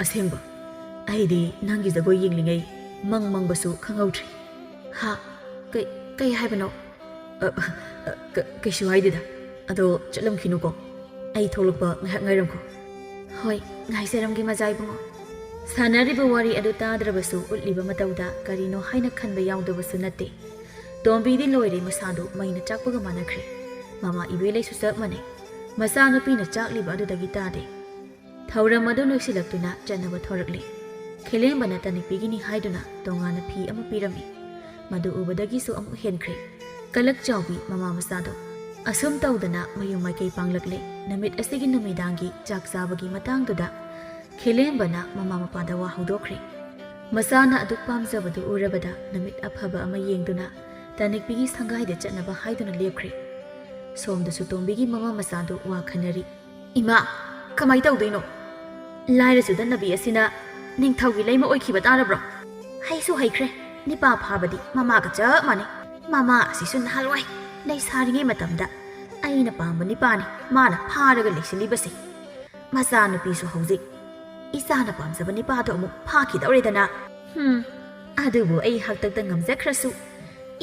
"ꯑꯁꯦꯡꯕ, ꯑꯩꯗꯤ ꯅꯪꯒꯤ ꯖꯒꯣꯏ ꯌꯦꯡꯂꯤꯉꯩ ꯃꯪ ꯃꯪꯕꯁꯨ ꯈꯪꯍꯧꯗ꯭ꯔꯦ꯫" "ꯍꯥ? ꯀꯩ, ꯀꯩ ꯍꯥꯏꯕꯅꯣ?" "ꯑ, ꯑ, ꯀ-, ꯀꯩꯁꯨ ꯍꯥꯏꯗꯦꯗ꯫ ꯑꯗꯣ ꯆꯠꯂꯝꯈꯤꯅꯨꯀꯣ꯫ ꯑꯩ ꯊꯣꯛꯂꯛꯄ ꯉꯥꯏꯍꯥꯛ ꯉꯥꯏꯔꯝꯈꯣ꯫" "ꯍꯣꯏ, ꯉꯥꯏꯖꯔꯝꯒꯦ ꯃꯖꯥ ꯏꯕꯨꯡꯉꯣ꯫" ꯁꯥꯟꯅꯔꯤꯕ ꯋꯥꯔꯤ ꯑꯗꯨ ꯇꯥꯗ꯭ꯔꯕꯁꯨ ꯎꯠꯂꯤꯕ ꯃꯇꯧꯗ ꯀꯔꯤꯅꯣ ꯍꯥꯏꯅ ꯈꯟꯕ ꯌꯥꯎꯗꯕꯁꯨ ꯅꯠꯇꯦ꯫ ꯇꯣꯝꯕꯤꯗꯤ ꯂꯣꯏꯔꯦ, ꯃꯁꯥꯗꯨ ꯃꯩꯅ ꯆꯥꯛꯄꯒ ꯃꯥꯟꯅꯈ꯭ꯔꯦ꯫ ꯃꯃꯥ ꯏꯕꯦꯂꯩꯁꯨ ꯆꯞ ꯃꯥꯟꯅꯩ꯫ ꯃꯆꯥꯅꯨꯄꯤꯅ ꯆꯥꯛꯂꯤꯕ ꯑꯗꯨꯗꯒꯤ ꯇꯥꯗꯦ꯫ ꯊꯧꯔꯝ ꯑꯗꯨ ꯂꯣꯏꯁꯤꯜꯂꯛꯇꯨꯅ ꯆꯠꯅꯕ ꯊꯣꯔꯛꯂꯦ꯫ ꯈꯦꯂꯦꯝꯕꯅ ꯇꯅꯤꯛꯄꯤꯒꯤꯅꯤ ꯍꯥꯏꯗꯨꯅ ꯇꯣꯉꯥꯟꯅ ꯐꯤ ꯑꯃ ꯄꯤꯔꯝꯃꯤ꯫ ꯃꯗꯨ ꯎꯕꯗꯒꯤꯁꯨ ꯑꯃꯨꯛ ꯍꯦꯟꯈ꯭ꯔꯦ꯫ ꯀꯂꯛ ꯆꯥꯎꯕꯤ ꯃꯃꯥ ꯃꯆꯥꯗꯣ꯫ ꯑꯁꯨꯝ ꯇꯧꯗꯅ ꯃꯌꯨꯝ ꯃꯥꯏꯀꯩ ꯄꯥꯡꯂꯛꯂꯦ꯫ ꯅꯨꯃꯤꯠ ꯑꯁꯤꯒꯤ ꯅꯨꯃꯤꯗꯥꯡꯒꯤ ꯆꯥꯛ ꯆꯥꯕꯒꯤ ꯃꯇꯥꯡꯗꯨꯗ ꯈꯦꯂꯦꯝꯕꯅ ꯃꯃꯥ ꯃꯄꯥꯗ ꯋꯥ ꯍꯧꯗꯣꯛꯈ꯭ꯔꯦ꯫ ꯃꯆꯥꯅ ꯑꯗꯨꯛ ꯄꯥꯝꯖꯕꯗꯨ ꯎꯔꯕꯗ ꯅꯨꯃꯤꯠ ꯑꯐꯕ ꯑꯃ ꯌꯦꯡꯗꯨꯅ ꯇꯅꯤꯛꯄꯤꯒꯤ ꯁꯪꯒꯥꯏꯗ ꯆꯠꯅꯕ ꯍꯥꯏꯗꯨꯅ ꯂꯦꯞꯈ꯭ꯔꯦ꯫ ꯁꯣꯝꯗꯁꯨ ꯇꯣꯝꯕꯤꯒꯤ ꯃꯃꯥ ꯃꯆꯥꯗꯨ ꯋꯥ ꯈꯟꯅꯔꯤ꯫ "ꯏꯃꯥ, ꯀꯃꯥꯏ ꯇꯧꯗꯣꯏꯅꯣ? ꯂꯥꯏꯔ ꯆꯨꯗꯠꯅꯕꯤ ꯑꯁꯤꯅ ꯅꯤꯡꯊꯧꯒꯤ ꯂꯩꯃ ꯑꯣꯏꯈꯤꯕ ꯇꯥꯔꯕ꯭ꯔꯣ? ꯍꯩꯁꯨ ꯍꯩꯈ꯭ꯔꯦ, ꯅꯤꯄꯥ ꯐꯥꯕꯗꯤ ꯃꯃꯥꯒ ꯆꯞ ꯃꯥꯟꯅꯩ꯫ ꯃꯃꯥ ꯑꯁꯤꯁꯨ ꯅꯍꯥꯟꯋꯥꯏ ꯂꯩꯁꯥꯔꯤꯉꯩ ꯃꯇꯝꯗ ꯑꯩꯅ ꯄꯥꯝꯕ ꯅꯤꯄꯥꯅꯤ ꯃꯥꯅ ꯐꯥꯔꯒ ꯂꯩꯁꯤꯜꯂꯤꯕꯁꯦ꯫ ꯃꯆꯥꯅꯨꯄꯤꯁꯨ ꯍꯧꯖꯤꯛ ꯏꯆꯥꯅ ꯄꯥꯝꯖꯕ ꯅꯤꯄꯥꯗꯣ ꯑꯃꯨꯛ ꯐꯥꯈꯤꯗꯧꯔꯦꯗꯅ꯫ ꯍꯨꯝ, ꯑꯗꯨꯕꯨ ꯑꯩ ꯍꯥꯛꯇꯛꯇ ꯉꯝꯖꯈ꯭ꯔꯁꯨ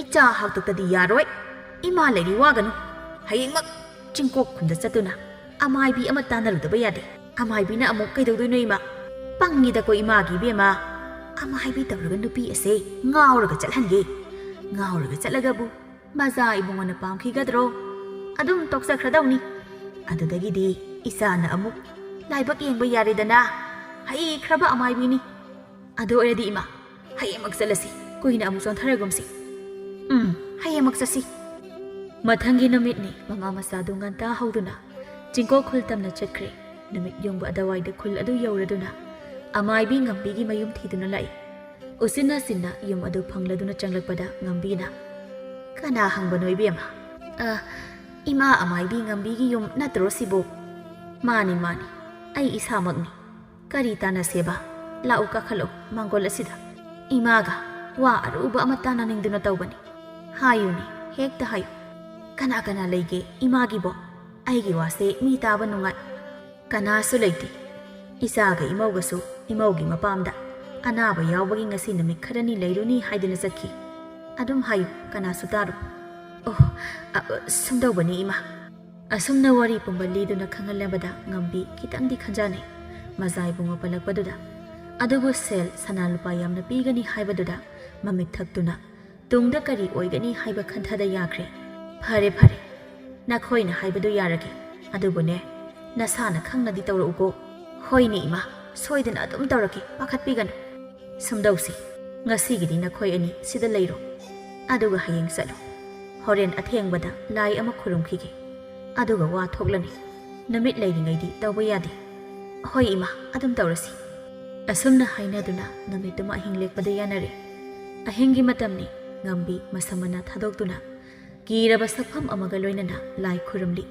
ꯏꯆꯥ ꯍꯥꯛꯇꯛꯇꯗꯤ ꯌꯥꯔꯣꯏ꯫ ꯏꯃꯥ ꯂꯩꯔꯤ ꯋꯥꯒꯅꯨ꯫ ꯍꯌꯦꯡꯃꯛ ꯆꯤꯡꯀꯣꯛ ꯈꯨꯟꯗ ꯆꯠꯇꯨꯅ ꯑꯃꯥꯏꯕꯤ ꯑꯃ ꯇꯥꯟꯅꯔꯨꯗꯕ ꯌꯥꯗꯦ꯫ ꯑꯃꯥꯏꯕꯤꯅ ꯑꯃꯨꯛ ꯀꯩꯗꯧꯗꯣꯏꯅꯣ ꯏꯃꯥ? ꯄꯪꯉꯤꯗꯀꯣ ꯏꯃꯥꯒꯤ ꯏꯕꯦꯝꯃ꯫ ꯑꯃꯥꯏꯕꯤ ꯇꯧꯔꯒ ꯅꯨꯄꯤ ꯑꯁꯦ ꯉꯥꯎꯔꯒ ꯆꯠꯍꯟꯒꯦ꯫ ꯉꯥꯎꯔꯒ ꯆꯠꯂꯒꯕꯨ ꯃꯖꯥ ꯏꯕꯨꯡꯉꯣꯅ ꯄꯥꯝꯈꯤꯒꯗ꯭ꯔꯣ? ꯑꯗꯨꯝ ꯇꯣꯛꯆꯈ꯭ꯔꯗꯧꯅꯤ꯫ ꯑꯗꯨꯗꯒꯤꯗꯤ ꯏꯆꯥꯅ ꯑꯃꯨꯛ ꯂꯥꯏꯕꯛ ꯌꯦꯡꯕ ꯌꯥꯔꯦꯗꯅ꯫ ꯍꯩꯈ꯭ꯔꯕ ꯑꯃꯥꯏꯕꯤꯅꯤ꯫ ꯑꯗꯨ ꯑꯣꯏꯔꯗꯤ ꯏꯃꯥ, ꯍꯌꯦꯡꯃꯛ ꯆꯠꯂꯁꯤ꯫ ꯀꯨꯏꯅ ꯑꯃꯨꯛ ꯆꯣꯟꯊꯔꯒꯨꯝꯁꯤ꯫ ꯎꯝ, ꯍꯌꯦꯡꯃꯛ ꯆꯠꯁꯤ꯫ ꯃꯊꯪꯒꯤ ꯅꯨꯃꯤꯠꯅꯤ꯫ ꯃꯃꯥ ꯃꯆꯥꯗꯨ ꯉꯟꯇꯥ ꯍꯧꯗꯨꯅ ꯆꯤꯡꯀꯣꯛ ꯈꯨꯜ ꯇꯝꯅ ꯆꯠꯈ꯭ꯔꯦ꯫ ꯅꯨꯃꯤꯠ ꯌꯨꯡꯕ ꯑꯗꯨꯋꯥꯏꯗ ꯈꯨꯜ ꯑꯗꯨ ꯌꯧꯔꯗꯨꯅ ꯑꯃꯥꯏꯕꯤ ꯉꯝꯕꯤꯒꯤ ꯃꯌꯨꯝ ꯊꯤꯗꯨꯅ ꯂꯥꯛꯏ꯫ ꯎꯆꯤꯟ ꯅꯥꯆꯤꯟꯅ ꯌꯨꯝ ꯑꯗꯨ ꯐꯪꯂꯗꯨꯅ ꯆꯪꯂꯛꯄꯗ ꯉꯝꯕꯤꯅ, "ꯀꯅꯥ ꯍꯪꯕꯅꯣ ꯏꯕꯦꯝꯃ?" "ꯑ, ꯏꯃꯥ ꯑꯃꯥꯏꯕꯤ ꯉꯝꯕꯤꯒꯤ ꯌꯨꯝ ꯅꯠꯇ꯭ꯔꯣ ꯁꯤꯕꯨ?" "ꯃꯥꯅꯤ, ꯃꯥꯅꯤ, ꯑꯩ ꯏꯁꯥꯃꯛꯅꯤ꯫ ꯀꯔꯤ ꯇꯥꯟꯅꯁꯦꯕ? ꯂꯥꯛꯎ, ꯀꯥꯈꯠꯂꯛꯎ ꯃꯥꯡꯒꯣꯜ ꯑꯁꯤꯗ꯫ ꯏꯃꯥꯒ ꯋꯥ ꯑꯔꯨꯕ ꯑꯃ ꯇꯥꯟꯅꯅꯤꯡꯗꯨꯅ ꯇꯧꯕꯅꯤ꯫" "ꯍꯥꯏꯌꯨꯅꯦ, ꯍꯦꯛꯇ ꯍꯥꯏꯌꯨ꯫ ꯀꯅꯥ ꯀꯅꯥ ꯂꯩꯒꯦ ꯏꯃꯥꯒꯤꯕꯣ? ꯑꯩꯒꯤ ꯋꯥꯁꯦ ꯃꯤ ꯇꯥꯕ ꯅꯨꯡꯉꯥꯏ꯫" "ꯀꯅꯥꯁꯨ ꯂꯩꯇꯦ꯫ ꯏꯆꯥꯒ ꯏꯃꯧꯒꯁꯨ ꯏꯃꯧꯒꯤ ꯃꯄꯥꯝꯗ ꯑꯅꯥꯕ ꯌꯥꯎꯕꯒꯤ ꯉꯁꯤ ꯅꯨꯃꯤꯠ ꯈꯔꯅꯤ ꯂꯩꯔꯨꯅꯤ ꯍꯥꯏꯗꯨꯅ ꯆꯠꯈꯤ꯫ ꯑꯗꯨꯝ ꯍꯥꯏꯌꯨ, ꯀꯅꯥꯁꯨ ꯇꯥꯔꯣꯏ꯫" ꯑꯣ, ꯑ, ꯁꯨꯝꯗꯧꯕꯅꯤ, ꯏꯃꯥ꯫ ꯑꯁꯨꯝꯅ ꯋꯥꯔꯤ ꯄꯨꯝꯕ ꯂꯤꯗꯨꯅ ꯈꯪꯍꯜꯂꯕꯗ ꯉꯝꯕꯤ ꯈꯤꯇꯪꯗꯤ ꯈꯟꯖꯥꯅꯩ, ꯃꯖꯥ ꯏꯕꯨꯡꯉꯣ ꯄꯜꯂꯛꯄꯗꯨꯗ꯫ ꯑꯗꯨꯕꯨ ꯁꯦꯜ ꯁꯅꯥ ꯂꯨꯄꯥ ꯌꯥꯝꯅ ꯄꯤꯒꯅꯤ ꯍꯥꯏꯕꯗꯨꯗ ꯃꯃꯤꯠ ꯊꯛꯇꯨꯅ ꯇꯨꯡꯗ ꯀꯔꯤ ꯑꯣꯏꯒꯅꯤ ꯍꯥꯏꯕ ꯈꯟꯊꯗ ꯌꯥꯈ꯭ꯔꯦ꯫ "ꯐꯔꯦ, ꯐꯔꯦ, ꯅꯈꯣꯏꯅ ꯍꯥꯏꯕꯗꯨ ꯌꯥꯔꯒꯦ꯫ ꯑꯗꯨꯕꯨꯅꯦ, ꯅꯁꯥꯅ ꯈꯪꯅꯗꯤ ꯇꯧꯔꯛꯎꯀꯣ꯫" "ꯍꯣꯏꯅꯦ ꯏꯃꯥ, ꯁꯣꯏꯗꯅ ꯑꯗꯨꯝ ꯇꯧꯔꯛꯀꯦ, ꯄꯥꯈꯠꯄꯤꯒꯅꯨ꯫ ꯁꯨꯝꯗꯧꯁꯤ, ꯉꯁꯤꯒꯤꯗꯤ ꯅꯈꯣꯏ ꯑꯅꯤ ꯁꯤꯗ ꯂꯩꯔꯣ, ꯑꯗꯨꯒ ꯍꯌꯦꯡ ꯆꯠꯂꯣ꯫ ꯍꯣꯔꯦꯟ ꯑꯊꯦꯡꯕꯗ ꯂꯥꯏ ꯑꯃ ꯈꯨꯔꯨꯝꯈꯤꯒꯦ, ꯑꯗꯨꯒ ꯋꯥ ꯊꯣꯛꯂꯅꯤ꯫ ꯅꯨꯃꯤꯠ ꯂꯩꯔꯤꯉꯩꯗꯤ ꯇꯧꯕ ꯌꯥꯗꯦ꯫" "ꯍꯣꯏ ꯏꯃꯥ, ꯑꯗꯨꯝ ꯇꯧꯔꯁꯤ꯫" ꯑꯁꯨꯝꯅ ꯍꯥꯏꯅꯗꯨꯅ ꯅꯨꯃꯤꯠꯇꯨꯃ ꯑꯍꯤꯡ ꯂꯦꯛꯄꯗ ꯌꯥꯅꯔꯦ꯫ ꯑꯍꯤꯡꯒꯤ ꯃꯇꯝꯅꯤ꯫ ꯉꯝꯕꯤ ꯃꯁꯝ ꯃꯅꯥ ꯊꯥꯗꯣꯛꯇꯨꯅ ꯀꯤꯔꯕ ꯁꯛꯐꯝ ꯑꯃꯒ ꯂꯣꯏꯅꯅ ꯂꯥꯏ ꯈꯨꯔꯨꯝꯂꯤ꯫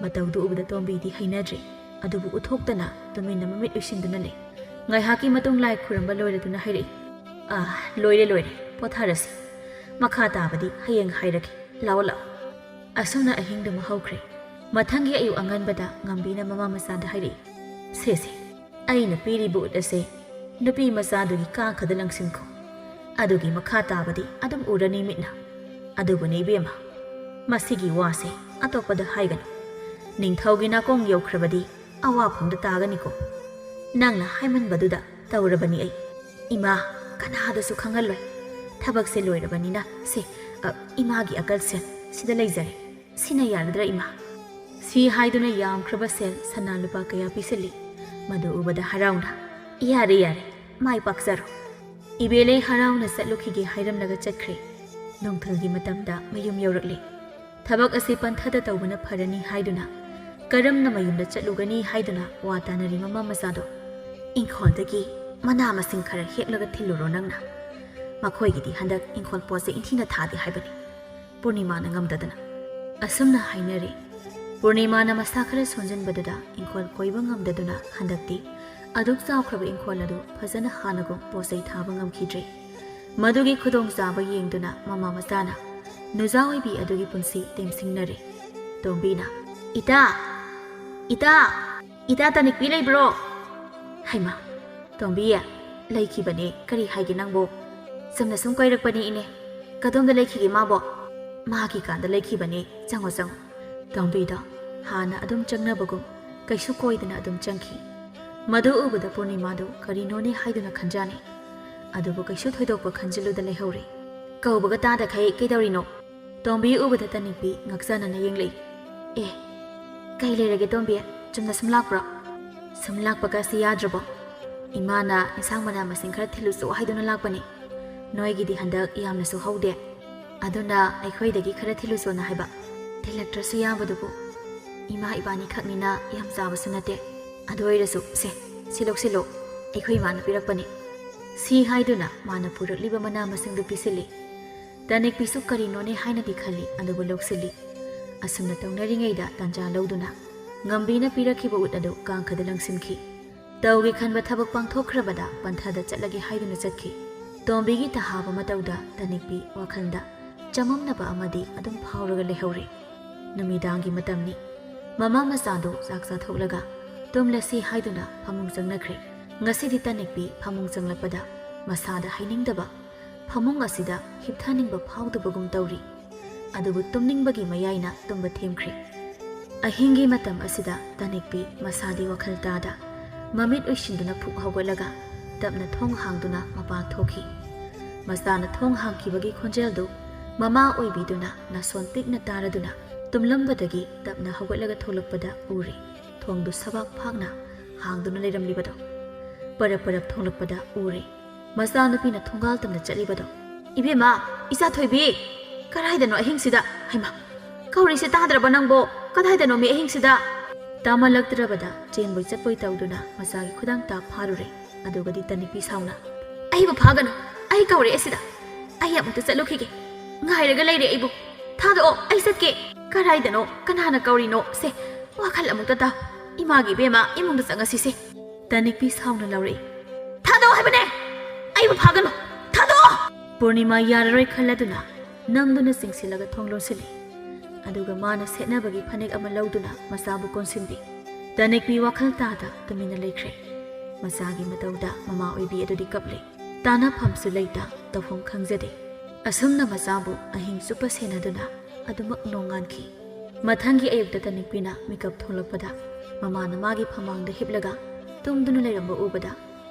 ꯃꯇꯧꯗꯨ ꯎꯕꯗ ꯇꯣꯝꯕꯤꯗꯤ ꯍꯩꯅꯗ꯭ꯔꯦ, ꯑꯗꯨꯕꯨ ꯎꯠꯊꯣꯛꯇꯅ ꯇꯨꯃꯤꯟꯅ ꯃꯃꯤꯠ ꯎꯏꯁꯤꯟꯗꯨꯅ ꯂꯩ꯫ ꯉꯥꯏꯍꯥꯛꯀꯤ ꯃꯇꯨꯡ ꯂꯥꯏ ꯈꯨꯔꯨꯝꯕ ꯂꯣꯏꯔꯗꯨꯅ ꯍꯥꯏꯔꯛꯏ, "ꯑꯥ, ꯂꯣꯏꯔꯦ, ꯂꯣꯏꯔꯦ, ꯄꯣꯊꯥꯔꯁꯤ꯫ ꯃꯈꯥ ꯇꯥꯕꯗꯤ ꯍꯌꯦꯡ ꯍꯥꯏꯔꯒꯦ꯫ ꯂꯥꯛꯑꯣ, ꯂꯥꯛꯑꯣ꯫" ꯑꯁꯨꯝꯅ ꯑꯍꯤꯡꯗꯨꯃ ꯍꯧꯈ꯭ꯔꯦ꯫ ꯃꯊꯪꯒꯤ ꯑꯌꯨꯛ ꯑꯉꯟꯕꯗ ꯉꯝꯕꯤꯅ ꯃꯃꯥ ꯃꯆꯥꯗ ꯍꯥꯏꯔꯛꯏ, "ꯁꯦ, ꯁꯦ, ꯑꯩꯅ ꯄꯤꯔꯤꯕ ꯎꯠ ꯑꯁꯦ ꯅꯨꯄꯤ ꯃꯆꯥꯗꯨꯒꯤ ꯀꯥꯈꯗ ꯂꯪꯁꯤꯟꯈꯣ꯫ ꯑꯗꯨꯒꯤ ꯃꯈꯥ ꯇꯥꯕꯗꯤ ꯑꯗꯨꯝ ꯎꯔꯅꯤ ꯃꯤꯠꯅ꯫ ꯑꯗꯨꯕꯨꯅꯦ ꯏꯕꯦꯝꯃ, ꯃꯁꯤꯒꯤ ꯋꯥꯁꯦ ꯑꯇꯣꯞꯄꯗ ꯍꯥꯏꯒꯅꯨ꯫ ꯅꯤꯡꯊꯧꯒꯤ ꯅꯥꯀꯣꯡ ꯌꯧꯈ꯭ꯔꯕꯗꯤ ꯑꯋꯥꯐꯝꯗ ꯇꯥꯒꯅꯤꯀꯣ꯫ ꯅꯪꯅ ꯍꯥꯏꯃꯟꯕꯗꯨꯗ ꯇꯧꯔꯕꯅꯤ ꯑꯩ꯫ ꯏꯃꯥ, ꯀꯅꯥꯗꯁꯨ ꯈꯪꯍꯜꯂꯣꯏ꯫ ꯊꯕꯛꯁꯦ ꯂꯣꯏꯔꯕꯅꯤꯅ ꯁꯦ, ꯑ, ꯏꯃꯥꯒꯤ ꯑꯀꯜ ꯁꯦꯜ ꯁꯤꯗ ꯂꯩꯖꯔꯦ꯫ ꯁꯤꯅ ꯌꯥꯔꯗ꯭ꯔꯥ ꯏꯃꯥ?" ꯁꯤ ꯍꯥꯏꯗꯨꯅ ꯌꯥꯝꯈ꯭ꯔꯕ ꯁꯦꯜ ꯁꯅꯥ ꯂꯨꯄꯥ ꯀꯌꯥ ꯄꯤꯁꯤꯜꯂꯤ꯫ ꯃꯗꯨ ꯎꯕꯗ ꯍꯔꯥꯎꯅ, "ꯌꯥꯔꯦ, ꯌꯥꯔꯦ, ꯃꯥꯏ ꯄꯥꯛꯆꯔꯣ꯫" ꯏꯕꯦꯂꯩ ꯍꯔꯥꯎꯅ ꯆꯠꯂꯨꯈꯤꯒꯦ ꯍꯥꯏꯔꯝꯂꯒ ꯆꯠꯈ꯭ꯔꯦ꯫ ꯅꯨꯡꯊꯤꯜꯒꯤ ꯃꯇꯝꯗ ꯃꯌꯨꯝ ꯌꯧꯔꯛꯂꯦ꯫ ꯊꯕꯛ ꯑꯁꯤ ꯄꯟꯊꯗ ꯇꯧꯕꯅ ꯐꯔꯅꯤ ꯍꯥꯏꯗꯨꯅ ꯀꯔꯝꯅ ꯃꯌꯨꯝꯗ ꯆꯠꯂꯨꯒꯅꯤ ꯍꯥꯏꯗꯨꯅ ꯋꯥ ꯇꯥꯅꯔꯤ ꯃꯃꯥ ꯃꯆꯥꯗꯣ꯫ "ꯏꯪꯈꯣꯜꯗꯒꯤ ꯃꯅꯥ ꯃꯁꯤꯡ ꯈꯔ ꯍꯦꯛꯂꯒ ꯊꯤꯜꯂꯨꯔꯣ ꯅꯪꯅ꯫ ꯃꯈꯣꯏꯒꯤꯗꯤ ꯍꯟꯗꯛ ꯏꯪꯈꯣꯜ ꯄꯣꯠ ꯆꯩ ꯏꯟꯊꯤꯅ ꯊꯥꯗꯦ ꯍꯥꯏꯕꯅꯤ꯫" ꯄꯨꯔꯅꯤꯃꯥꯅ ꯉꯝꯗꯗꯅ ꯑꯁꯨꯝꯅ ꯍꯥꯏꯅꯔꯦ꯫ ꯄꯨꯔꯅꯤꯃꯥꯅ ꯃꯁꯥ ꯈꯔ ꯁꯣꯟꯖꯤꯟꯕꯗꯨꯗ ꯏꯪꯈꯣꯜ ꯀꯣꯏꯕ ꯉꯝꯗꯗꯨꯅ ꯍꯟꯗꯛꯇꯤ ꯑꯗꯨꯛ ꯆꯥꯎꯈ꯭ꯔꯕ ꯏꯪꯈꯣꯜ ꯑꯗꯨ ꯐꯖꯅ ꯍꯥꯟꯅꯒꯨꯝ ꯄꯣꯠ ꯆꯩ ꯊꯥꯕ ꯉꯝꯈꯤꯗ꯭ꯔꯦ꯫ ꯃꯗꯨꯒꯤ ꯈꯨꯗꯣꯡꯆꯥꯕ ꯌꯦꯡꯗꯨꯅ ꯃꯃꯥ ꯃꯆꯥꯅ ꯅꯨꯖꯥ ꯑꯣꯏꯕꯤ ꯑꯗꯨꯒꯤ ꯄꯨꯟꯁꯤ ꯇꯦꯝꯁꯤꯡꯅꯔꯦ꯫ ꯇꯣꯝꯕꯤꯅ, "ꯏꯇꯥ! ꯏꯇꯥ! ꯏꯇꯥ ꯇꯅꯤꯛꯄꯤ ꯂꯩꯕ꯭ꯔꯣ?" "ꯍꯩꯃꯥ, ꯇꯣꯝꯕꯤ, ꯂꯩꯈꯤꯕꯅꯦ꯫ ꯀꯔꯤ ꯍꯥꯏꯒꯦ ꯅꯪꯕꯣ?" "ꯆꯨꯝꯅ ꯁꯨꯝ ꯀꯣꯏꯔꯛꯄꯅꯦ ꯏꯅꯦ꯫ ꯀꯗꯣꯝꯗ ꯂꯩꯈꯤꯒꯦ ꯃꯥꯕꯣ?" "ꯃꯥꯒꯤ ꯀꯥꯗ ꯂꯩꯈꯤꯕꯅꯦ, ꯆꯪꯉꯣ, ꯆꯪꯉꯣ꯫" ꯇꯣꯝꯕꯤꯗꯣ ꯍꯥꯟꯅ ꯑꯗꯨꯝ ꯆꯪꯅꯕꯒꯨꯝ ꯀꯩꯁꯨ ꯀꯣꯏꯗꯅ ꯑꯗꯨꯝ ꯆꯪꯈꯤ꯫ ꯃꯗꯨ ꯎꯕꯗ ꯄꯨꯔꯅꯤꯃꯥꯗꯨ ꯀꯔꯤꯅꯣꯅꯦ ꯍꯥꯏꯗꯨꯅ ꯈꯟꯖꯥꯅꯩ꯫ ꯑꯗꯨꯕꯨ ꯀꯩꯁꯨ ꯊꯣꯏꯗꯣꯛꯄ ꯈꯟꯖꯤꯜꯂꯨꯗ ꯂꯩꯍꯧꯔꯦ꯫ "ꯀꯧꯕꯒ ꯇꯥꯗꯈꯩ ꯀꯩꯗꯧꯔꯤꯅꯣ?" ꯇꯣꯝꯕꯤ ꯎꯕꯗ ꯇꯅꯤꯛꯄꯤ ꯉꯛꯆꯅꯅ ꯌꯦꯡꯂꯛꯏ꯫ "ꯑꯦ, ꯀꯩ ꯂꯩꯔꯒꯦ ꯇꯣꯝꯕꯤ? ꯆꯨꯝꯅ ꯁꯨꯝ ꯂꯥꯛꯄ꯭ꯔꯣ?" "ꯁꯨꯝ ꯂꯥꯛꯄꯒꯁꯤ ꯌꯥꯗ꯭ꯔꯕꯣ? ꯏꯃꯥꯅ ꯏꯟꯁꯥꯡ ꯃꯅꯥ ꯃꯁꯤꯡ ꯈꯔ ꯊꯤꯜꯂꯨꯆꯣ ꯍꯥꯏꯗꯨꯅ ꯂꯥꯛꯄꯅꯤ꯫ ꯅꯣꯏꯒꯤꯗꯤ ꯍꯟꯗꯛ ꯌꯥꯝꯅꯁꯨ ꯍꯧꯗꯦ꯫ ꯑꯗꯨꯅ ꯑꯩꯈꯣꯏꯗꯒꯤ ꯈꯔ ꯊꯤꯜꯂꯨꯆꯣꯅ ꯍꯥꯏꯕ꯫ ꯊꯤꯜꯂꯛꯇ꯭ꯔꯁꯨ ꯌꯥꯕꯗꯨꯕꯨ꯫ ꯏꯃꯥ ꯏꯕꯥꯅꯤ ꯈꯛꯅꯤꯅ ꯌꯥꯝ ꯆꯥꯕꯁꯨ ꯅꯠꯇꯦ꯫ ꯑꯗꯨ ꯑꯣꯏꯔꯁꯨ, ꯁꯦ, ꯁꯤ ꯂꯧꯁꯤꯜꯂꯣ꯫ ꯑꯩꯈꯣꯏ ꯏꯃꯥꯅ ꯄꯤꯔꯛꯄꯅꯤ꯫" ꯁꯤ ꯍꯥꯏꯗꯨꯅ ꯃꯥꯅ ꯄꯨꯔꯛꯂꯤꯕ ꯃꯅꯥ ꯃꯁꯤꯡꯗꯨ ꯄꯤꯁꯤꯜꯂꯤ꯫ ꯇꯅꯤꯛꯄꯤꯁꯨ ꯀꯔꯤꯅꯣꯅꯦ ꯍꯥꯏꯅꯗꯤ ꯈꯜꯂꯤ, ꯑꯗꯨꯕꯨ ꯂꯧꯁꯤꯜꯂꯤ꯫ ꯑꯁꯨꯝꯅ ꯇꯧꯅꯔꯤꯉꯩꯗ ꯇꯥꯟꯖꯥ ꯂꯧꯗꯨꯅ ꯉꯝꯕꯤꯅ ꯄꯤꯔꯛꯈꯤꯕ ꯎꯠ ꯑꯗꯨ ꯀꯥꯡꯈꯗ ꯂꯪꯁꯤꯟꯈꯤ꯫ ꯇꯧꯒꯦ ꯈꯟꯕ ꯊꯕꯛ ꯄꯥꯡꯊꯣꯛꯈ꯭ꯔꯕꯗ ꯄꯟꯊꯥꯗ ꯆꯠꯂꯒꯦ ꯍꯥꯏꯗꯨꯅ ꯆꯠꯈꯤ꯫ ꯇꯣꯝꯕꯤꯒꯤ ꯇꯍꯥꯕ ꯃꯇꯧꯗ ꯇꯅꯤꯛꯄꯤ ꯋꯥꯈꯜꯗ ꯆꯃꯝꯅꯕ ꯑꯃꯗꯤ ꯑꯗꯨꯝ ꯐꯥꯎꯔꯒ ꯂꯩꯍꯧꯔꯦ꯫ ꯅꯨꯃꯤꯗꯥꯡꯒꯤ ꯃꯇꯝꯅꯤ꯫ ꯃꯃꯥ ꯃꯆꯥꯗꯨ ꯆꯥꯛ ꯆꯥꯊꯣꯛꯂꯒ ꯇꯨꯝꯂꯁꯤ ꯍꯥꯏꯗꯨꯅ ꯐꯃꯨꯡ ꯆꯪꯅꯈ꯭ꯔꯦ꯫ ꯉꯁꯤꯗꯤ ꯇꯅꯤꯛꯄꯤ ꯐꯃꯨꯡ ꯆꯪꯂꯛꯄꯗ ꯃꯁꯥꯗ ꯍꯩꯅꯤꯡꯗꯕ, ꯐꯃꯨꯡ ꯑꯁꯤꯗ ꯍꯤꯞꯊꯅꯤꯡꯕ ꯐꯥꯎꯗꯕꯒꯨꯝ ꯇꯧꯔꯤ꯫ ꯑꯗꯨꯕꯨ ꯇꯨꯝꯅꯤꯡꯕꯒꯤ ꯃꯌꯥꯏꯅ ꯇꯨꯝꯕ ꯊꯦꯝꯈ꯭ꯔꯦ꯫ ꯑꯍꯤꯡꯒꯤ ꯃꯇꯝ ꯑꯁꯤꯗ ꯇꯅꯤꯛꯄꯤ ꯃꯁꯥꯗꯤ ꯋꯥꯈꯜ ꯇꯥꯗ ꯃꯃꯤꯠ ꯎꯏꯁꯤꯟꯗꯨꯅ ꯐꯨꯛ ꯍꯧꯒꯠꯂꯒ ꯇꯞꯅ ꯊꯣꯡ ꯍꯥꯡꯗꯨꯅ ꯃꯄꯥꯟ ꯊꯣꯛꯈꯤ꯫ ꯃꯆꯥꯅ ꯊꯣꯡ ꯍꯥꯡꯈꯤꯕꯒꯤ ꯈꯣꯟꯖꯦꯜꯗꯨ ꯃꯃꯥ ꯑꯣꯏꯕꯤꯗꯨꯅ ꯅꯥꯁꯣꯟ ꯄꯤꯛꯅ ꯇꯥꯔꯗꯨꯅ ꯇꯨꯝꯂꯝꯕꯗꯒꯤ ꯇꯞꯅ ꯍꯧꯒꯠꯂꯒ ꯊꯣꯛꯂꯛꯄꯗ ꯎꯔꯦ꯫ ꯊꯣꯡꯗꯨ ꯁꯕꯥꯛ ꯐꯥꯛꯅ ꯍꯥꯡꯗꯨꯅ ꯂꯩꯔꯝꯂꯤꯕꯗꯣ꯫ ꯄꯔꯞ ꯄꯔꯞ ꯊꯣꯛꯂꯛꯄꯗ ꯎꯔꯦ꯫ ꯃꯆꯥꯅꯨꯄꯤꯅ ꯊꯣꯡꯒꯥꯜ ꯇꯝꯅ ꯆꯠꯂꯤꯕꯗꯣ꯫ "ꯏꯕꯦꯝꯃ, ꯏꯆꯥ ꯊꯣꯏꯕꯤ, ꯀꯗꯥꯏꯗꯅꯣ ꯑꯍꯤꯡꯁꯤꯗ? ꯍꯩꯃꯥ, ꯀꯧꯔꯤꯁꯦ ꯇꯥꯗ꯭ꯔꯕ ꯅꯪꯕꯣ? ꯀꯗꯥꯏꯗꯅꯣ ꯃꯤ ꯑꯍꯤꯡꯁꯤꯗ?" ꯇꯥꯃꯜꯂꯛꯇ꯭ꯔꯕꯗ ꯆꯦꯟꯕꯣꯏ ꯆꯠꯄꯣꯏ ꯇꯧꯗꯨꯅ ꯃꯆꯥꯒꯤ ꯈꯨꯗꯥꯡ ꯇꯥ ꯐꯥꯔꯨꯔꯦ꯫ ꯑꯗꯨꯒꯗꯤ ꯇꯅꯤꯛꯄꯤ ꯁꯥꯎꯅ, "ꯑꯩꯕꯨ ꯐꯥꯒꯅꯨ, ꯑꯩ ꯀꯧꯔꯛꯑꯦ ꯁꯤꯗ꯫ ꯑꯩ ꯑꯃꯨꯛꯇ ꯆꯠꯂꯨꯈꯤꯒꯦ꯫ ꯉꯥꯏꯔꯒ ꯂꯩꯔꯦ ꯑꯩꯕꯨ꯫ ꯊꯥꯗꯣꯛꯑꯣ, ꯑꯩ ꯆꯠꯀꯦ꯫" "ꯀꯗꯥꯏꯗꯅꯣ? ꯀꯅꯥꯅ ꯀꯧꯔꯤꯅꯣ? ꯁꯦ, ꯋꯥꯈꯜ ꯑꯃꯨꯛꯇ ꯇꯥꯎ꯫ ꯏꯃꯥꯒꯤ ꯏꯕꯦꯝꯃ, ꯏꯃꯨꯡꯗ ꯆꯪꯉꯁꯤꯁꯦ꯫" ꯇꯅꯤꯛꯄꯤ ꯁꯥꯎꯅ ꯂꯥꯎꯔꯛꯏ꯫ "ꯊꯥꯗꯣꯛꯑꯣ ꯍꯥꯏꯕꯅꯦ! ꯑꯩꯕꯨ ꯐꯥꯒꯅꯨ! ꯊꯥꯗꯣꯛꯑꯣ!" ꯄꯨꯔꯅꯤꯃꯥ ꯌꯥꯔꯔꯣꯏ ꯈꯜꯂꯗꯨꯅ ꯅꯝꯗꯨꯅ ꯆꯤꯡꯁꯤꯜꯂꯒ ꯊꯣꯡ ꯂꯣꯟꯁꯤꯜꯂꯤ꯫ ꯑꯗꯨꯒ ꯃꯥꯅ ꯁꯦꯠꯅꯕꯒꯤ ꯐꯅꯦꯛ ꯑꯃ ꯂꯧꯗꯨꯅ ꯃꯆꯥꯕꯨ ꯀꯣꯟꯁꯤꯟꯕꯤ꯫ ꯇꯅꯤꯛꯄꯤ ꯋꯥꯈꯜ ꯇꯥꯗ ꯇꯨꯃꯤꯟꯅ ꯂꯩꯈ꯭ꯔꯦ꯫ ꯃꯆꯥꯒꯤ ꯃꯇꯧꯗ ꯃꯃꯥ ꯑꯣꯏꯕꯤ ꯑꯗꯨꯗꯤ ꯀꯞꯂꯦ꯫ ꯇꯥꯅꯐꯝꯁꯨ ꯂꯩꯇ, ꯇꯧꯐꯝ ꯈꯪꯖꯗꯦ꯫ ꯑꯁꯨꯝꯅ ꯃꯆꯥꯕꯨ ꯑꯍꯤꯡ ꯆꯨꯞꯄ ꯁꯦꯟꯅꯗꯨꯅ ꯑꯗꯨꯃꯛ ꯅꯣꯡꯉꯥꯟꯈꯤ꯫ ꯃꯊꯪꯒꯤ ꯑꯌꯨꯛꯇ ꯇꯅꯤꯛꯄꯤꯅ ꯃꯤꯀꯞ ꯊꯣꯛꯂꯛꯄꯗ ꯃꯃꯥꯅ ꯃꯥꯒꯤ ꯐꯃꯥꯡꯗ ꯍꯤꯞꯂꯒ ꯇꯨꯝꯗꯨꯅ ꯂꯩꯔꯝꯕ ꯎꯕꯗ,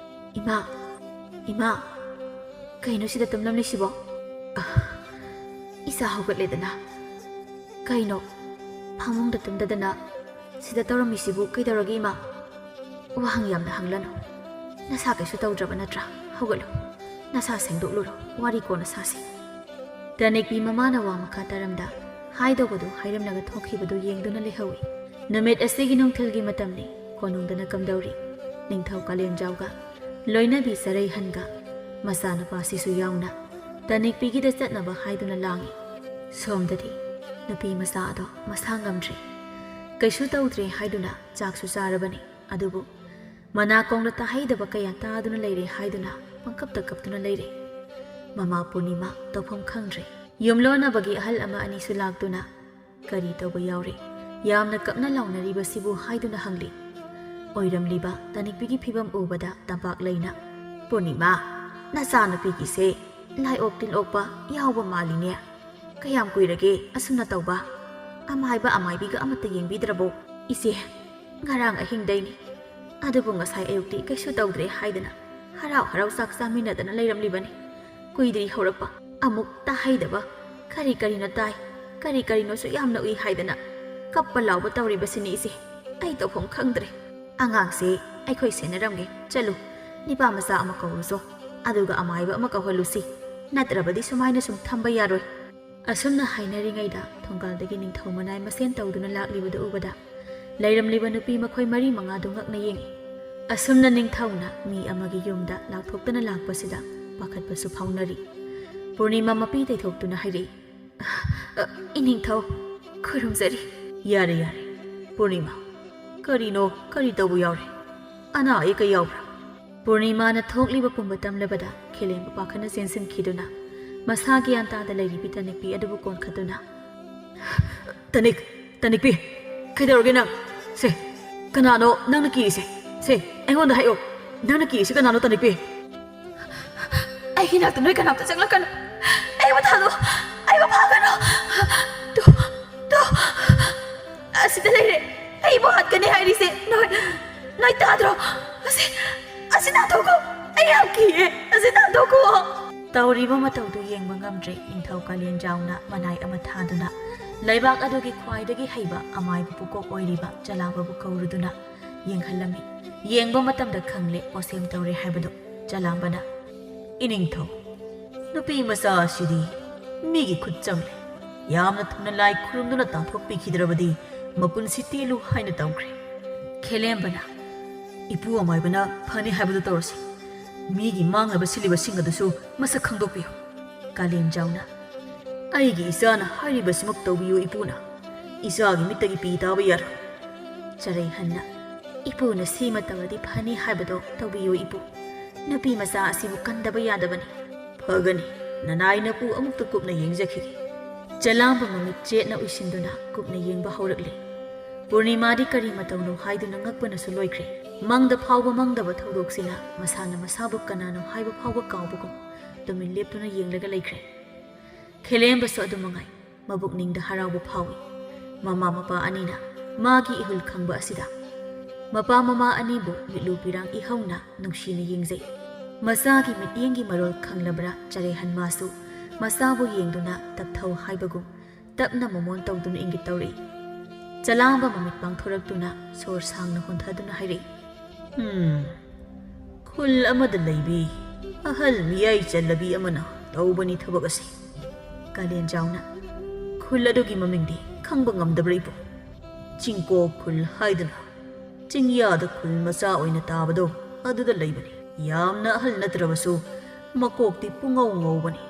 "ꯏꯃꯥ, ꯏꯃꯥ, ꯀꯩꯅꯣ ꯁꯤꯗ ꯇꯨꯝꯂꯝꯂꯤꯁꯤꯕꯣ?" "ꯑ, ꯏꯆꯥ ꯍꯧꯒꯠꯂꯦꯗꯅ꯫ ꯀꯩꯅꯣ, ꯐꯃꯨꯡꯗ ꯇꯨꯝꯗꯗꯅ ꯁꯤꯗ ꯇꯧꯔꯝꯃꯤꯁꯤꯕꯨ ꯀꯩꯗꯧꯔꯒꯦ, ꯏꯃꯥ?" "ꯋꯥꯍꯪ ꯌꯥꯝꯅ ꯍꯪꯂꯅꯨ꯫ ꯅꯁꯥ ꯀꯩꯁꯨ ꯇꯧꯗ꯭ꯔꯕ ꯅꯠꯇ꯭ꯔꯥ? ꯍꯧꯒꯠꯂꯨ꯫ ꯅꯁꯥ ꯁꯦꯡꯗꯣꯛꯂꯨꯔꯣ꯫ ꯋꯥꯔꯤ ꯀꯣꯟꯅ ꯁꯥꯁꯤ꯫" ꯇꯅꯤꯛꯄꯤ ꯃꯃꯥꯅ ꯋꯥ ꯃꯈꯥ ꯇꯥꯔꯝꯗ ꯍꯥꯏꯗꯧꯕꯗꯨ ꯍꯥꯏꯔꯝꯂꯒ ꯊꯣꯛꯈꯤꯕꯗꯨ ꯌꯦꯡꯗꯨꯅ ꯂꯩꯍꯧꯏ꯫ ꯅꯨꯃꯤꯠ ꯑꯁꯤꯒꯤ ꯅꯨꯡꯊꯤꯜꯒꯤ ꯃꯇꯝꯅꯤ꯫ ꯀꯣꯅꯨꯡꯗꯅ ꯀꯝꯗꯧꯔꯤ? ꯅꯤꯡꯊꯧ ꯀꯥꯂꯦꯟꯖꯥꯎꯒ ꯂꯣꯏꯅꯕꯤ ꯆꯔꯩꯍꯟꯒ ꯃꯆꯥꯅꯨꯄꯥꯁꯤꯁꯨ ꯌꯥꯎꯅ ꯇꯅꯤꯛꯄꯤꯒꯤꯗ ꯆꯠꯅꯕ ꯍꯥꯏꯗꯨꯅ ꯂꯥꯡꯏ꯫ ꯁꯣꯝꯗꯗꯤ ꯅꯨꯄꯤ ꯃꯆꯥ ꯑꯗꯣ ꯃꯁꯥ ꯉꯝꯗ꯭ꯔꯦ꯫ ꯀꯩꯁꯨ ꯇꯧꯗ꯭ꯔꯦ ꯍꯥꯏꯗꯨꯅ ꯆꯥꯛꯁꯨ ꯆꯥꯔꯕꯅꯤ꯫ ꯑꯗꯨꯕꯨ ꯃꯅꯥꯀꯣꯡꯗ ꯇꯥꯍꯩꯗꯕ ꯀꯌꯥ ꯇꯥꯗꯨꯅ ꯂꯩꯔꯦ ꯍꯥꯏꯗꯨꯅ ꯄꯪꯀꯞꯇ ꯀꯞꯇꯨꯅ ꯂꯩꯔꯦ꯫ ꯃꯃꯥ ꯄꯨꯔꯅꯤꯃꯥ ꯇꯧꯐꯝ ꯈꯪꯗ꯭ꯔꯦ꯫ ꯌꯨꯝꯂꯣꯟꯅꯕꯒꯤ ꯑꯍꯜ ꯑꯃ ꯑꯅꯤꯁꯨ ꯂꯥꯛꯇꯨꯅ, "ꯀꯔꯤ ꯇꯧꯕ ꯌꯥꯎꯔꯦ? ꯌꯥꯝꯅ ꯀꯞꯅ ꯂꯥꯎꯅꯔꯤꯕꯁꯤꯕꯨ?" ꯍꯥꯏꯗꯨꯅ ꯍꯪꯂꯤ꯫ ꯑꯣꯏꯔꯝꯂꯤꯕ ꯇꯅꯤꯛꯄꯤꯒꯤ ꯐꯤꯕꯝ ꯎꯕꯗ ꯇꯝꯄꯥꯛ ꯂꯩꯅ, "ꯄꯨꯔꯅꯤꯃꯥ, ꯅꯆꯥꯅꯨꯄꯤꯒꯤꯁꯦ ꯂꯥꯏꯑꯣꯛ ꯇꯤꯟꯑꯣꯛꯄ ꯌꯥꯎꯕ ꯃꯥꯜꯂꯤꯅꯦ꯫ ꯀꯌꯥꯝ ꯀꯨꯏꯔꯒꯦ ꯑꯁꯨꯝꯅ ꯇꯧꯕ? ꯑꯃꯥꯏꯕ ꯑꯃꯥꯏꯕꯤꯒ ꯑꯃꯠꯇ ꯌꯦꯡꯕꯤꯗ꯭ꯔꯕꯣ?" "ꯏꯆꯦ, ꯉꯔꯥꯡ ꯑꯍꯤꯡꯗꯩꯅꯤ꯫ ꯑꯗꯨꯕꯨ ꯉꯁꯥꯏ ꯑꯌꯨꯛꯇꯤ ꯀꯩꯁꯨ ꯇꯧꯗ꯭ꯔꯦ ꯍꯥꯏꯗꯅ ꯍꯔꯥꯎ ꯍꯔꯥꯎ ꯆꯥꯛ ꯆꯥꯃꯤꯟꯅꯗꯅ ꯂꯩꯔꯝꯂꯤꯕꯅꯤ꯫ ꯀꯨꯏꯗ꯭ꯔꯤ ꯍꯧꯔꯛꯄ, ꯑꯃꯨꯛ ꯇꯥꯍꯩꯗꯕ ꯀꯔꯤ ꯀꯔꯤꯅꯣ ꯇꯥꯏ, ꯀꯔꯤ ꯀꯔꯤꯅꯣꯁꯨ ꯌꯥꯝꯅ ꯎꯏ ꯍꯥꯏꯗꯅ ꯀꯞꯄ ꯂꯥꯎꯕ ꯇꯧꯔꯤꯕꯁꯤꯅꯤ ꯏꯆꯦ꯫ ꯑꯩ ꯇꯧꯐꯝ ꯈꯪꯗ꯭ꯔꯦ꯫ ꯑꯉꯥꯡꯁꯦ ꯑꯩꯈꯣꯏ ꯁꯦꯟꯅꯔꯝꯒꯦ꯫ ꯆꯠꯂꯨ, ꯅꯤꯄꯥ ꯃꯆꯥ ꯑꯃ ꯀꯧꯔꯨꯆꯣ, ꯑꯗꯨꯒ ꯑꯃꯥꯏꯕ ꯑꯃ ꯀꯧꯍꯜꯂꯨꯁꯤ꯫ ꯅꯠꯇ꯭ꯔꯕꯗꯤ ꯁꯨꯃꯥꯏꯅ ꯁꯨꯝ ꯊꯝꯕ ꯌꯥꯔꯣꯏ꯫" ꯑꯁꯨꯝꯅ ꯍꯥꯏꯅꯔꯤꯉꯩꯗ ꯊꯣꯡꯒꯥꯜꯗꯒꯤ ꯅꯤꯡꯊꯧ ꯃꯅꯥꯏ ꯃꯁꯦꯟ ꯇꯧꯗꯨꯅ ꯂꯥꯛꯂꯤꯕꯗꯨ ꯎꯕꯗ ꯂꯩꯔꯝꯂꯤꯕ ꯅꯨꯄꯤ ꯃꯈꯣꯏ ꯃꯔꯤ ꯃꯉꯥꯗꯨ ꯉꯛꯅ ꯌꯦꯡꯏ꯫ ꯑꯁꯨꯝꯅ ꯅꯤꯡꯊꯧꯅ ꯃꯤ ꯑꯃꯒꯤ ꯌꯨꯝꯗ ꯂꯥꯛꯊꯣꯛꯇꯅ ꯂꯥꯛꯄꯁꯤꯗ ꯄꯥꯈꯠꯄꯁꯨ ꯐꯥꯎꯅꯔꯤ꯫ ꯄꯨꯔꯅꯤꯃꯥ ꯃꯄꯤ ꯇꯩꯊꯣꯛꯇꯨꯅ ꯍꯥꯏꯔꯛꯏ, "ꯑ, ꯏꯅꯤꯡꯊꯧ, ꯈꯨꯔꯨꯝꯖꯔꯤ꯫" "ꯌꯥꯔꯦ, ꯌꯥꯔꯦ꯫ ꯄꯨꯔꯅꯤꯃꯥ, ꯀꯔꯤꯅꯣ? ꯀꯔꯤ ꯇꯧꯕ ꯌꯥꯎꯔꯦ? ꯑꯅꯥ ꯑꯌꯦꯛꯀ ꯌꯥꯎꯕ꯭ꯔꯥ?" ꯄꯨꯔꯅꯤꯃꯥꯅ ꯊꯣꯛꯂꯤꯕ ꯄꯨꯝꯕ ꯇꯝꯂꯕꯗ ꯈꯦꯂꯦꯝꯕ ꯄꯥꯈꯠꯅ ꯆꯦꯟꯁꯤꯟꯈꯤꯗꯨꯅ ꯃꯁꯥ ꯒ꯭ꯌꯥꯟ ꯇꯥꯗ ꯂꯩꯔꯤꯕꯤ ꯇꯅꯤꯛꯄꯤ ꯑꯗꯨꯕꯨ ꯀꯣꯟꯈꯠꯇꯨꯅ, "ꯇꯅꯤꯛ, ꯇꯅꯤꯛꯄꯤ, ꯀꯩꯗꯧꯔꯒꯦ ꯅꯪ? ꯁꯦ, ꯀꯅꯥꯅꯣ ꯅꯪꯅ ꯀꯤꯔꯤꯁꯦ? ꯁꯦ, ꯑꯩꯉꯣꯟꯗ ꯍꯥꯏꯌꯣ, ꯅꯪꯅ ꯀꯤꯔꯤꯁꯦ ꯀꯅꯥꯅꯣ, ꯇꯅꯤꯛꯄꯤ?" "ꯑꯩꯒꯤ ꯅꯥꯛꯇ ꯅꯣꯏ ꯀꯅꯥꯝꯇ ꯆꯪꯂꯛꯀꯅꯨ꯫ ꯑꯩꯕꯨ ꯊꯥꯗꯣꯛ, ꯑꯩꯕꯨ ꯐꯥꯒꯅꯨ꯫ ꯇꯨ, ꯇꯨ, ꯑꯁꯤꯗ ꯂꯩꯔꯦ꯫ ꯑꯩꯕꯨ ꯍꯥꯠꯀꯅꯤ ꯍꯥꯏꯔꯤꯁꯦ ꯅꯣꯏ, ꯅꯣꯏ ꯇꯥꯗ꯭ꯔꯣ? ꯑꯁꯤ, ꯑꯁꯤ ꯅꯥꯟꯊꯣꯛꯈꯣ꯫ ꯑꯩ ꯌꯥꯝ ꯀꯤꯌꯦ꯫ ꯑꯁꯤ ꯅꯥꯟꯊꯣꯛꯈꯣ꯫ ꯇꯧꯔꯤꯕ ꯃꯇꯧꯗꯨ ꯌꯦꯡꯕ ꯉꯝꯗ꯭ꯔꯦ ꯅꯤꯡꯊꯧ ꯀꯥꯂꯦꯟꯖꯥꯎꯅ ꯃꯅꯥꯏ ꯑꯃ ꯊꯥꯗꯨꯅ ꯂꯩꯕꯥꯛ ꯑꯗꯨꯒꯤ ꯈ꯭ꯋꯥꯏꯗꯒꯤ ꯍꯩꯕ ꯑꯃꯥꯏꯕ ꯄꯨꯀꯣꯛ ꯑꯣꯏꯔꯤꯕ ꯆꯂꯥꯝꯕꯕꯨ ꯀꯧꯔꯨꯗꯨꯅ ꯌꯦꯡꯍꯜꯂꯝꯃꯤ꯫ ꯌꯦꯡꯕ ꯃꯇꯝꯗ ꯈꯪꯂꯦ ꯄꯣꯁꯦꯝ ꯇꯧꯔꯦ ꯍꯥꯏꯕꯗꯨ꯫ ꯆꯂꯥꯝꯕꯅ, "ꯏꯅꯤꯡꯊꯧ, ꯅꯨꯄꯤ ꯃꯆꯥ ꯑꯁꯤꯗꯤ ꯃꯤꯒꯤ ꯈꯨꯠ ꯆꯪꯂꯦ꯫ ꯌꯥꯝꯅ ꯊꯨꯅ ꯂꯥꯏ ꯈꯨꯔꯨꯝꯗꯨꯅ ꯇꯥꯟꯊꯣꯛꯄꯤꯈꯤꯗ꯭ꯔꯕꯗꯤ ꯃꯄꯨꯟꯁꯤ ꯇꯦꯜꯂꯨ ꯍꯥꯏꯅ ꯇꯧꯈ꯭ꯔꯦ꯫" ꯈꯦꯂꯦꯝꯕꯅ, "ꯏꯄꯨ ꯑꯃꯥꯏꯕꯅ ꯐꯅꯤ ꯍꯥꯏꯕꯗꯨ ꯇꯧꯔꯁꯤ꯫ ꯃꯤꯒꯤ ꯃꯥꯡꯅꯕ ꯁꯤꯜꯂꯤꯕꯁꯤꯡ ꯑꯗꯨꯁꯨ ꯃꯁꯛ ꯈꯪꯗꯣꯛꯄꯤꯌꯨ꯫" ꯀꯥꯂꯦꯟꯖꯥꯎꯅ, "ꯑꯩꯒꯤ ꯏꯆꯥꯅ ꯍꯥꯏꯔꯤꯕꯁꯤꯃꯛ ꯇꯧꯕꯤꯌꯨ ꯏꯄꯨꯅ꯫ ꯏꯆꯥꯒꯤ ꯃꯤꯠꯇꯒꯤ ꯄꯤ ꯇꯥꯕ ꯌꯥꯔꯣꯏ꯫" ꯆꯔꯩꯍꯟꯅ, "ꯏꯄꯨꯅ ꯁꯤꯃ ꯇꯧꯔꯗꯤ ꯐꯅꯤ ꯍꯥꯏꯕꯗꯣ ꯇꯧꯕꯤꯌꯨ ꯏꯄꯨ꯫ ꯅꯨꯄꯤ ꯃꯆꯥ ꯑꯁꯤꯕꯨ ꯀꯟꯗꯕ ꯌꯥꯗꯕꯅꯤ꯫" "ꯐꯒꯅꯤ, ꯅꯅꯥꯏ ꯅꯄꯨ ꯑꯃꯨꯛꯇ ꯀꯨꯞꯅ ꯌꯦꯡꯖꯈꯤꯒꯦ꯫" ꯆꯂꯥꯝꯕ ꯃꯃꯤꯠ ꯆꯦꯠꯅ ꯎꯏꯁꯤꯟꯗꯨꯅ ꯀꯨꯞꯅ ꯌꯦꯡꯕ ꯍꯧꯔꯛꯂꯦ꯫ ꯄꯨꯔꯅꯤꯃꯥꯗꯤ ꯀꯔꯤ ꯃꯇꯧꯅꯣ ꯍꯥꯏꯗꯨꯅ ꯉꯛꯄꯅꯁꯨ ꯂꯣꯏꯈ꯭ꯔꯦ꯫ ꯃꯪꯗ ꯐꯥꯎꯕ ꯃꯪꯗꯕ ꯊꯧꯗꯣꯛꯁꯤꯅ ꯃꯁꯥꯅ ꯃꯁꯥꯕꯨ ꯀꯅꯥꯅꯣ ꯍꯥꯏꯕ ꯐꯥꯎꯕ ꯀꯥꯎꯕꯒꯨꯝ ꯇꯨꯃꯤꯟ ꯂꯦꯞꯇꯨꯅ ꯌꯦꯡꯂꯒ ꯂꯩꯈ꯭ꯔꯦ꯫ ꯈꯦꯂꯦꯝꯕꯁꯨ ꯑꯗꯨ ꯃꯉꯥꯏ꯫ ꯃꯕꯨꯛꯅꯤꯡꯗ ꯍꯔꯥꯎꯕ ꯐꯥꯎꯏ꯫ ꯃꯃꯥ ꯃꯄꯥ ꯑꯅꯤꯅ ꯃꯥꯒꯤ ꯏꯍꯨꯜ ꯈꯪꯕ ꯑꯁꯤꯗ ꯃꯄꯥ ꯃꯃꯥ ꯑꯅꯤꯕꯨ ꯃꯤꯠꯂꯨ ꯄꯤꯔꯥꯡ ꯏꯍꯧꯅ ꯅꯨꯡꯁꯤꯅ ꯌꯦꯡꯖꯩ꯫ ꯃꯆꯥꯒꯤ ꯃꯤꯠꯌꯦꯡꯒꯤ ꯃꯔꯣꯜ ꯈꯪꯂꯕ꯭ꯔꯥ ꯆꯔꯩꯍꯟ ꯃꯥꯁꯨ ꯃꯆꯥꯕꯨ ꯌꯦꯡꯗꯨꯅ ꯇꯞꯊꯧ ꯍꯥꯏꯕꯒꯨꯝ ꯇꯞꯅ ꯃꯣꯃꯣꯟ ꯇꯧꯗꯨꯅ ꯏꯪꯒꯤꯠ ꯇꯧꯔꯛꯏ꯫ ꯆꯂꯥꯝꯕ ꯃꯃꯤꯠ ꯄꯥꯡꯊꯣꯔꯛꯇꯨꯅ ꯁꯣꯔ ꯁꯥꯡꯅ ꯍꯣꯟꯊꯗꯨꯅ ꯍꯥꯏꯔꯛꯏ, "ꯎꯝ, ꯈꯨꯜ ꯑꯃꯗ ꯂꯩꯕꯤ ꯑꯍꯜ ꯃꯤꯌꯥꯏ ꯆꯜꯂꯕꯤ ꯑꯃꯅ ꯇꯧꯕꯅꯤ ꯊꯕꯛ ꯑꯁꯤ꯫" ꯀꯥꯂꯦꯟꯖꯥꯎꯅ, "ꯈꯨꯜ ꯑꯗꯨꯒꯤ ꯃꯃꯤꯡꯗꯤ ꯈꯪꯕ ꯉꯝꯗꯕ꯭ꯔꯥ ꯏꯕꯨꯡ?" "ꯆꯤꯡꯀꯣꯛ ꯈꯨꯜ ꯍꯥꯏꯗꯨꯅ ꯆꯤꯡꯌꯥꯗ ꯈꯨꯜ ꯃꯆꯥ ꯑꯣꯏꯅ ꯇꯥꯕꯗꯣ ꯑꯗꯨꯗ ꯂꯩꯕꯅꯤ꯫ ꯌꯥꯝꯅ ꯑꯍꯜ ꯅꯠꯇ꯭ꯔꯕꯁꯨ ꯃꯀꯣꯛꯇꯤ ꯄꯨꯡꯉꯧ ꯉꯧꯕꯅꯤ꯫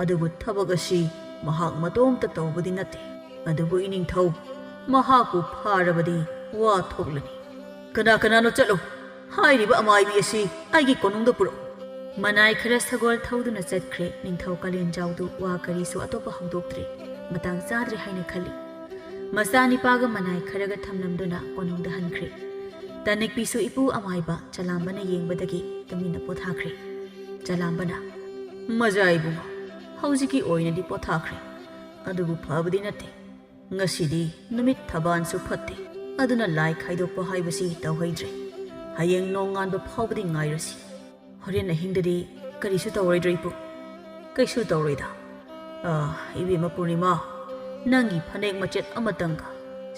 ꯑꯗꯨꯕꯨ ꯊꯕꯛ ꯑꯁꯤ ꯃꯍꯥꯛ ꯃꯇꯣꯝꯇ ꯇꯧꯕꯗꯤ ꯅꯠꯇꯦ꯫ ꯑꯗꯨꯕꯨ ꯏꯅꯤꯡꯊꯧ, ꯃꯍꯥꯛꯄꯨ ꯐꯥꯔꯕꯗꯤ ꯋꯥ ꯊꯣꯛꯂꯅꯤ꯫ ꯀꯅꯥ ꯀꯅꯥꯅꯣ ꯆꯠꯂꯣ꯫ ꯍꯥꯏꯔꯤꯕ ꯑꯃꯥꯏꯕꯤ ꯑꯁꯤ ꯑꯩꯒꯤ ꯀꯣꯅꯨꯡꯗ ꯄꯨꯔꯛꯎ꯫" ꯃꯅꯥꯏ ꯈꯔ ꯁꯒꯣꯜ ꯊꯧꯗꯨꯅ ꯆꯠꯈ꯭ꯔꯦ꯫ ꯅꯤꯡꯊꯧ ꯀꯥꯂꯦꯟꯖꯥꯎꯗꯨ ꯋꯥ ꯀꯔꯤꯁꯨ ꯑꯇꯣꯞꯄ ꯍꯧꯗꯣꯛꯇ꯭ꯔꯦ꯫ ꯃꯇꯥꯡ ꯆꯥꯗ꯭ꯔꯦ ꯍꯥꯏꯅ ꯈꯜꯂꯤ꯫ ꯃꯆꯥꯅꯤꯄꯥꯒ ꯃꯅꯥꯏ ꯈꯔꯒ ꯊꯝꯂꯝꯗꯨꯅ ꯀꯣꯅꯨꯡꯗ ꯍꯟꯈ꯭ꯔꯦ꯫ ꯇꯥꯅꯤꯛꯄꯤꯁꯨ ꯏꯄꯨ ꯑꯃꯥꯏꯕ ꯆꯂꯥꯝꯕꯅ ꯌꯦꯡꯕꯗꯒꯤ ꯇꯨꯃꯤꯟꯅ ꯄꯣꯊꯥꯈ꯭ꯔꯦ꯫ ꯆꯂꯥꯝꯕꯅ, "ꯃꯖꯥ ꯏꯕꯨꯡꯉꯣ, ꯍꯧꯖꯤꯛꯀꯤ ꯑꯣꯏꯅꯗꯤ ꯄꯣꯊꯥꯈ꯭ꯔꯦ꯫ ꯑꯗꯨꯕꯨ ꯐꯕꯗꯤ ꯅꯠꯇꯦ꯫ ꯉꯁꯤꯗꯤ ꯅꯨꯃꯤꯠ ꯊꯕꯥꯟꯁꯨ ꯐꯠꯇꯦ꯫ ꯑꯗꯨꯅ ꯂꯥꯏ ꯈꯥꯏꯗꯣꯛꯄ ꯍꯥꯏꯕꯁꯤ ꯇꯧꯍꯩꯗ꯭ꯔꯦ꯫ ꯍꯌꯦꯡ ꯅꯣꯡꯉꯥꯟꯕ ꯐꯥꯎꯕꯗꯤ ꯉꯥꯏꯔꯁꯤ꯫ ꯍꯣꯔꯦꯟ ꯑꯍꯤꯡꯗꯗꯤ ꯀꯔꯤꯁꯨ ꯇꯧꯔꯣꯏꯗ꯭ꯔꯣ, ꯏꯄꯨ? ꯀꯩꯁꯨ ꯇꯧꯔꯣꯏꯗ꯫ ꯑꯥ, ꯏꯕꯦꯝꯃ ꯄꯨꯔꯅꯤꯃꯥ, ꯅꯪꯒꯤ ꯐꯅꯦꯛ ꯃꯆꯦꯠ ꯑꯃꯇꯪꯒ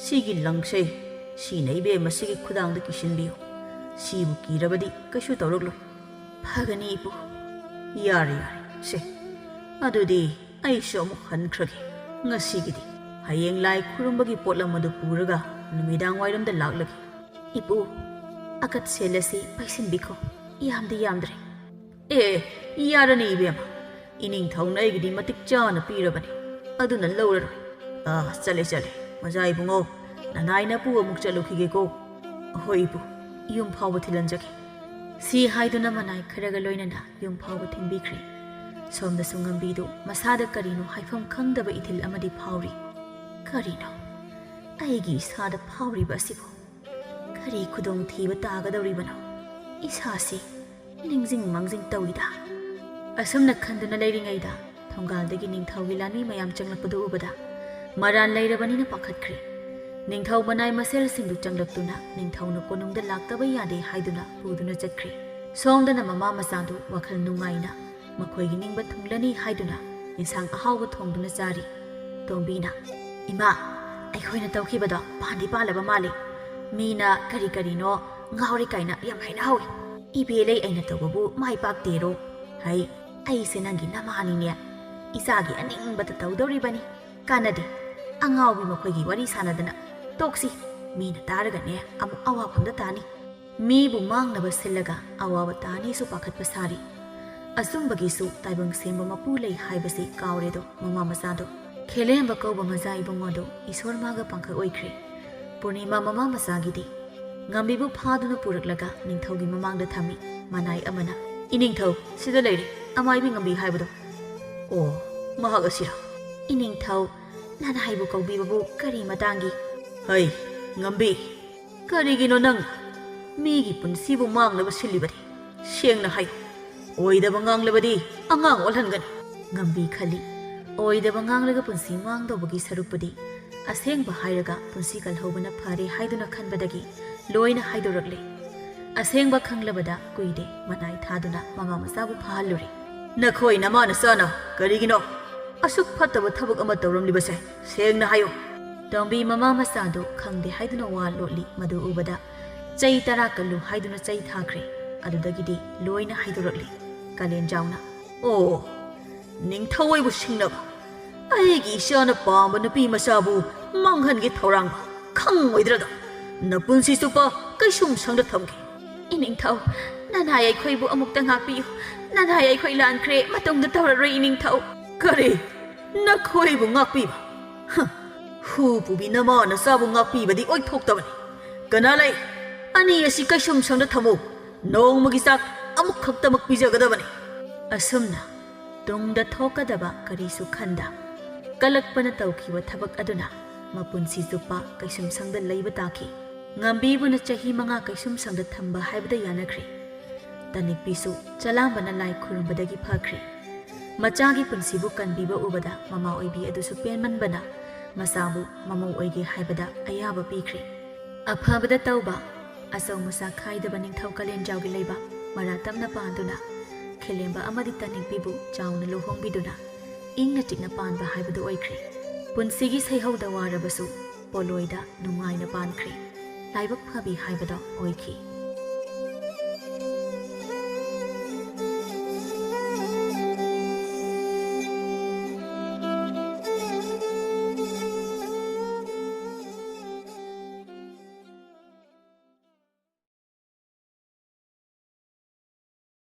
ꯁꯤꯒꯤ ꯂꯪꯁꯦ, ꯁꯤꯅ ꯏꯕꯦꯝꯃ ꯁꯤꯒꯤ ꯈꯨꯗꯥꯡꯗ ꯀꯤꯁꯤꯟꯕꯤꯌꯨ꯫ ꯁꯤꯕꯨ ꯀꯤꯔꯕꯗꯤ ꯀꯩꯁꯨ ꯇꯧꯔꯛꯂꯣꯏ꯫ ꯐꯒꯅꯤ, ꯏꯄꯨ꯫ ꯌꯥꯔꯦ, ꯌꯥꯔꯦ, ꯁꯦ꯫ ꯑꯗꯨꯗꯤ ꯑꯩꯁꯨ ꯑꯃꯨꯛ ꯍꯟꯈ꯭ꯔꯒꯦ ꯉꯁꯤꯒꯤꯗꯤ꯫ ꯍꯌꯦꯡ ꯂꯥꯏ ꯈꯨꯔꯨꯝꯕꯒꯤ ꯄꯣꯠꯂꯝ ꯑꯗꯨ ꯄꯨꯔꯒ ꯅꯨꯃꯤꯗꯥꯡ ꯋꯥꯏꯔꯝꯗ ꯂꯥꯛꯂꯒꯦ꯫ ꯏꯄꯨ, ꯑꯀꯠ ꯁꯦꯜ ꯑꯁꯤ ꯄꯩꯁꯤꯟꯕꯤꯈꯣ꯫ ꯌꯥꯝꯗꯤ ꯌꯥꯝꯗ꯭ꯔꯦ꯫ ꯑꯦ, ꯌꯥꯔꯅꯤ ꯏꯕꯦꯝꯃ꯫ ꯏꯅꯤꯡꯊꯧꯅ ꯑꯩꯒꯤꯗꯤ ꯃꯇꯤꯛ ꯆꯥꯅ ꯄꯤꯔꯕꯅꯤ꯫ ꯑꯗꯨꯅ ꯂꯧꯔꯔꯣꯏ꯫ ꯑꯥ, ꯆꯠꯂꯦ, ꯆꯠꯂꯦ꯫ ꯃꯖꯥ ꯏꯕꯨꯡꯉꯣ, ꯅꯅꯥꯏ ꯅꯄꯨ ꯑꯃꯨꯛ ꯆꯠꯂꯨꯈꯤꯒꯦꯀꯣ꯫ ꯍꯣꯏ ꯏꯄꯨ, ꯌꯨꯝ ꯐꯥꯎꯕ ꯊꯤꯜꯍꯟꯖꯒꯦ꯫ ꯁꯤ ꯍꯥꯏꯗꯨꯅ ꯃꯅꯥꯏ ꯈꯔꯒ ꯂꯣꯏꯅꯅ ꯌꯨꯝ ꯐꯥꯎꯕ ꯊꯤꯟꯕꯤꯈ꯭ꯔꯦ꯫ ꯁꯣꯝꯗꯁꯨ ꯉꯝꯕꯤꯗꯨ ꯃꯁꯥꯗ ꯀꯔꯤꯅꯣ ꯍꯥꯏꯐꯝ ꯈꯪꯗꯕ ꯏꯊꯤꯜ ꯑꯃꯗꯤ ꯐꯥꯎꯔꯤ꯫ ꯀꯔꯤꯅꯣ ꯑꯩꯒꯤ ꯏꯁꯥꯗ ꯐꯥꯎꯔꯤꯕ ꯑꯁꯤꯕꯨ? ꯀꯔꯤ ꯈꯨꯗꯣꯡꯊꯤꯕ ꯇꯥꯒꯗꯧꯔꯤꯕꯅꯣ? ꯏꯁꯥꯁꯤ ꯅꯤꯡꯖꯤꯡ ꯃꯥꯡꯖꯤꯡ ꯇꯧꯏꯗ꯫ ꯑꯁꯨꯝꯅ ꯈꯟꯗꯨꯅ ꯂꯩꯔꯤꯉꯩꯗ ꯊꯣꯡꯒꯥꯜꯗꯒꯤ ꯅꯤꯡꯊꯧꯒꯤ ꯂꯥꯟꯃꯤ ꯃꯌꯥꯝ ꯆꯪꯂꯛꯄꯗꯨ ꯎꯕꯗ ꯃꯔꯥꯜ ꯂꯩꯔꯕꯅꯤꯅ ꯄꯥꯈꯠꯈ꯭ꯔꯦ꯫ ꯅꯤꯡꯊꯧ ꯃꯅꯥꯏ ꯃꯁꯦꯜꯁꯤꯡꯗꯨ ꯆꯪꯂꯛꯇꯨꯅ ꯅꯤꯡꯊꯧꯅ ꯀꯣꯅꯨꯡꯗ ꯂꯥꯛꯇꯕ ꯌꯥꯗꯦ ꯍꯥꯏꯗꯨꯅ ꯄꯨꯗꯨꯅ ꯆꯠꯈ꯭ꯔꯦ꯫ ꯁꯣꯝꯗꯅ ꯃꯃꯥ ꯃꯆꯥꯗꯨ ꯋꯥꯈꯜ ꯅꯨꯡꯉꯥꯏꯅ ꯃꯈꯣꯏꯒꯤ ꯅꯤꯡꯕ ꯊꯨꯡꯂꯅꯤ ꯍꯥꯏꯗꯨꯅ ꯏꯟꯁꯥꯡ ꯑꯍꯥꯎꯕ ꯊꯣꯡꯗꯨꯅ ꯆꯥꯔꯤ꯫ ꯇꯣꯝꯕꯤꯅ, "ꯏꯃꯥ, ꯑꯩꯈꯣꯏꯅ ꯇꯧꯈꯤꯕꯗꯣ ꯄꯥꯟꯗꯤ ꯄꯥꯜꯂꯕ ꯃꯥꯜꯂꯤ꯫ ꯃꯤꯅ ꯀꯔꯤ ꯀꯔꯤꯅꯣ ꯉꯥꯎꯔꯦ ꯀꯥꯏꯅ ꯌꯥꯝ ꯍꯥꯏꯅꯍꯧꯏ꯫ ꯏꯕꯦꯂꯩ ꯑꯩꯅ ꯇꯧꯕꯕꯨ ꯃꯥꯏ ꯄꯥꯛꯇꯦꯔꯣ? ꯍꯩ, ꯑꯩꯁꯦ ꯅꯪꯒꯤ ꯅꯃꯥꯅꯤꯅꯦ꯫ ꯏꯆꯥꯒꯤ ꯑꯅꯤꯡꯕꯇ ꯇꯧꯗꯧꯔꯤꯕꯅꯤ꯫ ꯀꯥꯟꯅꯗꯦ꯫ ꯑꯉꯥꯎꯕꯤ ꯃꯈꯣꯏꯒꯤ ꯋꯥꯔꯤ ꯁꯥꯟꯅꯗꯅ ꯇꯣꯛꯁꯤ꯫ ꯃꯤꯅ ꯇꯥꯔꯒꯅꯦ ꯑꯃꯨꯛ ꯑꯋꯥꯐꯝꯗ ꯇꯥꯅꯤ꯫ ꯃꯤꯕꯨ ꯃꯥꯡꯅꯕ ꯁꯤꯜꯂꯒ ꯑꯋꯥꯕ ꯇꯥꯅꯤꯁꯨ ꯄꯥꯈꯠꯄ ꯁꯥꯔꯤ꯫ ꯑꯆꯨꯝꯕꯒꯤꯁꯨ ꯇꯥꯏꯕꯪ ꯁꯦꯝꯕ ꯃꯄꯨ ꯂꯩ ꯍꯥꯏꯕꯁꯤ ꯀꯥꯎꯔꯦꯗꯣ ꯃꯃꯥ ꯃꯆꯥꯗꯣ꯫ ꯈꯦꯂꯦꯝꯕ ꯀꯧꯕ ꯃꯆꯥ ꯏꯕꯨꯡꯉꯣꯗꯣ ꯏꯁꯣꯔ ꯃꯥꯒ ꯄꯥꯡꯈꯛ ꯑꯣꯏꯈ꯭ꯔꯦ꯫ ꯄꯨꯔꯅꯤꯃꯥ ꯃꯃꯥ ꯃꯆꯥꯒꯤꯗꯤ ꯉꯝꯕꯤꯕꯨ ꯐꯥꯗꯨꯅ ꯄꯨꯔꯛꯂꯒ ꯅꯤꯡꯊꯧꯒꯤ ꯃꯃꯥꯡꯗ ꯊꯝꯃꯤ꯫ ꯃꯅꯥꯏ ꯑꯃꯅ, "ꯏꯅꯤꯡꯊꯧ, ꯁꯤꯗ ꯂꯩꯔꯦ, ꯑꯃꯥꯏꯕꯤ ꯉꯝꯕꯤ ꯍꯥꯏꯕꯗꯣ꯫" "ꯑꯣ, ꯃꯍꯥꯛ ꯑꯁꯤꯔꯥ?" "ꯏꯅꯤꯡꯊꯧ, ꯅꯅꯥꯏꯕꯨ ꯀꯧꯕꯤꯕꯕꯨ ꯀꯔꯤ ꯃꯇꯥꯡꯒꯤ?" "ꯍꯩ, ꯉꯝꯕꯤ, ꯀꯔꯤꯒꯤꯅꯣ ꯅꯪ ꯃꯤꯒꯤ ꯄꯨꯟꯁꯤꯕꯨ ꯃꯥꯡꯅꯕ ꯁꯤꯜꯂꯤꯕꯗꯤ? ꯁꯦꯡꯅ ꯍꯥꯏꯌꯨ꯫ ꯑꯣꯏꯗꯕ ꯉꯥꯡꯂꯕꯗꯤ ꯑꯉꯥꯡ ꯑꯣꯜꯍꯟꯒꯅꯤ꯫" ꯉꯝꯕꯤ ꯈꯜꯂꯤ꯫ ꯑꯣꯏꯗꯕ ꯉꯥꯡꯂꯒ ꯄꯨꯟꯁꯤ ꯃꯥꯡꯗꯧꯕꯒꯤ ꯁꯔꯨꯛꯄꯨꯗꯤ ꯑꯁꯦꯡꯕ ꯍꯥꯏꯔꯒ ꯄꯨꯟꯁꯤ ꯀꯜꯍꯧꯕꯅ ꯐꯔꯦ ꯍꯥꯏꯗꯨꯅ ꯈꯟꯕꯗꯒꯤ ꯂꯣꯏꯅ ꯍꯥꯏꯗꯣꯔꯛꯂꯦ꯫ ꯑꯁꯦꯡꯕ ꯈꯪꯂꯕꯗ ꯀꯨꯏꯗꯦ ꯃꯅꯥꯏ ꯊꯥꯗꯨꯅ ꯃꯃꯥ ꯃꯆꯥꯕꯨ ꯐꯥꯍꯜꯂꯨꯔꯦ꯫ "ꯅꯈꯣꯏ ꯅꯃꯥ ꯅꯆꯥꯅ ꯀꯔꯤꯒꯤꯅꯣ ꯑꯁꯨꯛ ꯐꯠꯇꯕ ꯊꯕꯛ ꯑꯃ ꯇꯧꯔꯝꯂꯤꯕꯁꯦ? ꯁꯦꯡꯅ ꯍꯥꯏꯌꯨ꯫" ꯇꯣꯝꯕꯤ ꯃꯃꯥ ꯃꯆꯥꯗꯨ ꯈꯪꯗꯦ ꯍꯥꯏꯗꯨꯅ ꯋꯥ ꯂꯣꯠꯂꯤ꯫ ꯃꯗꯨ ꯎꯕꯗ ꯆꯩ ꯇꯔꯥ ꯀꯜꯂꯨ ꯍꯥꯏꯗꯨꯅ ꯆꯩ ꯊꯥꯈ꯭ꯔꯦ꯫ ꯑꯗꯨꯗꯒꯤꯗꯤ ꯂꯣꯏꯅ ꯍꯥꯏꯗꯣꯔꯛꯂꯦ꯫ ꯀꯥꯂꯦꯟꯖꯥꯎꯅ, "ꯑꯣ, ꯅꯤꯡꯊꯧ ꯑꯣꯏꯕꯨ ꯁꯤꯡꯅꯕ? ꯑꯩꯒꯤ ꯏꯆꯥꯅ ꯄꯥꯝꯕ ꯅꯨꯄꯤ ꯃꯆꯥꯕꯨ ꯃꯥꯡꯍꯟꯒꯦ ꯊꯧꯔꯥꯡꯕ? ꯈꯪꯉꯣꯏꯗ꯭ꯔꯗ ꯅꯄꯨꯟꯁꯤ ꯆꯨꯞꯄ ꯀꯩꯁꯨꯝ ꯁꯪꯗ ꯊꯝꯒꯦ꯫" "ꯏꯅꯤꯡꯊꯧ, ꯅꯅꯥꯏ ꯑꯩꯈꯣꯏꯕꯨ ꯑꯃꯨꯛꯇ ꯉꯥꯛꯄꯤꯌꯨ꯫ ꯅꯅꯥꯏ ꯑꯩꯈꯣꯏ ꯂꯥꯟꯈ꯭ꯔꯦ, ꯃꯇꯨꯡꯗ ꯇꯧꯔꯔꯣꯏ, ꯏꯅꯤꯡꯊꯧ꯫" "ꯀꯔꯤ? ꯅꯈꯣꯏꯕꯨ ꯉꯥꯛꯄꯤꯕ? ꯍ! ꯍꯨ ꯄꯨꯕꯤ ꯅꯃꯥ ꯅꯆꯥꯕꯨ ꯉꯥꯛꯄꯤꯕꯗꯤ ꯑꯣꯏꯊꯣꯛꯇꯕꯅꯤ꯫ ꯀꯅꯥ ꯂꯩ? ꯑꯅꯤ ꯑꯁꯤ ꯀꯩꯁꯨꯝ ꯁꯪꯗ ꯊꯝꯃꯨ꯫ ꯅꯣꯡꯃꯒꯤ ꯆꯥꯛ ꯑꯃꯨꯛꯈꯛꯇꯃꯛ ꯄꯤꯖꯒꯗꯕꯅꯤ꯫" ꯑꯁꯨꯝꯅ ꯇꯨꯡꯗ ꯊꯣꯛꯀꯗꯕ ꯀꯔꯤꯁꯨ ꯈꯟꯗ ꯀꯜꯂꯛꯄꯅ ꯇꯧꯈꯤꯕ ꯊꯕꯛ ꯑꯗꯨꯅ ꯃꯄꯨꯟꯁꯤ ꯆꯨꯞꯄ ꯀꯩꯁꯨꯝ ꯁꯪꯗ ꯂꯩꯕ ꯇꯥꯈꯤ꯫ ꯉꯝꯕꯤꯕꯨꯅ ꯆꯍꯤ ꯃꯉꯥ ꯀꯩꯁꯨꯝ ꯁꯪꯗ ꯊꯝꯕ ꯍꯥꯏꯕꯗ ꯌꯥꯅꯈ꯭ꯔꯦ꯫ ꯇꯥꯅꯤꯛꯄꯤꯁꯨ ꯆꯂꯥꯝꯕꯅ ꯂꯥꯏ ꯈꯨꯔꯨꯝꯕꯗꯒꯤ ꯐꯈ꯭ꯔꯦ꯫ ꯃꯆꯥꯒꯤ ꯄꯨꯟꯁꯤꯕꯨ ꯀꯟꯕꯤꯕ ꯎꯕꯗ ꯃꯃꯥ ꯑꯣꯏꯕꯤ ꯑꯗꯨꯁꯨ ꯄꯦꯟꯃꯟꯕꯅ ꯃꯆꯥꯕꯨ ꯃꯃꯧ ꯑꯣꯏꯒꯦ ꯍꯥꯏꯕꯗ ꯑꯌꯥꯕ ꯄꯤꯈ꯭ꯔꯦ꯫ ꯑꯐꯕꯗ ꯇꯧꯕ, ꯑꯆꯧ ꯃꯆꯥ ꯈꯥꯏꯗꯕ ꯅꯤꯡꯊꯧ ꯀꯥꯂꯦꯟꯖꯥꯎꯒꯤ ꯂꯩꯕꯥꯛ ꯃꯔꯥ ꯇꯞꯅ ꯄꯥꯟꯗꯨꯅ ꯈꯦꯂꯦꯝꯕ ꯑꯃꯗꯤ ꯇꯥꯅꯤꯡꯕꯤꯕꯨ ꯆꯥꯎꯅ ꯂꯨꯍꯣꯡꯕꯤꯗꯨꯅ ꯏꯪꯅ ꯆꯤꯛꯅ ꯄꯥꯟꯕ ꯍꯥꯏꯕꯗꯨ ꯑꯣꯏꯈ꯭ꯔꯦ꯫ ꯄꯨꯟꯁꯤꯒꯤ ꯁꯩꯍꯧꯗ ꯋꯥꯔꯕꯁꯨ ꯄꯣꯂꯣꯏꯗ ꯅꯨꯡꯉꯥꯏꯅ ꯄꯥꯟꯈ꯭ꯔꯦ꯫ ꯂꯥꯏꯕꯛ ꯐꯕꯤ ꯍꯥꯏꯕꯗꯣ ꯑꯣꯏꯈꯤ꯫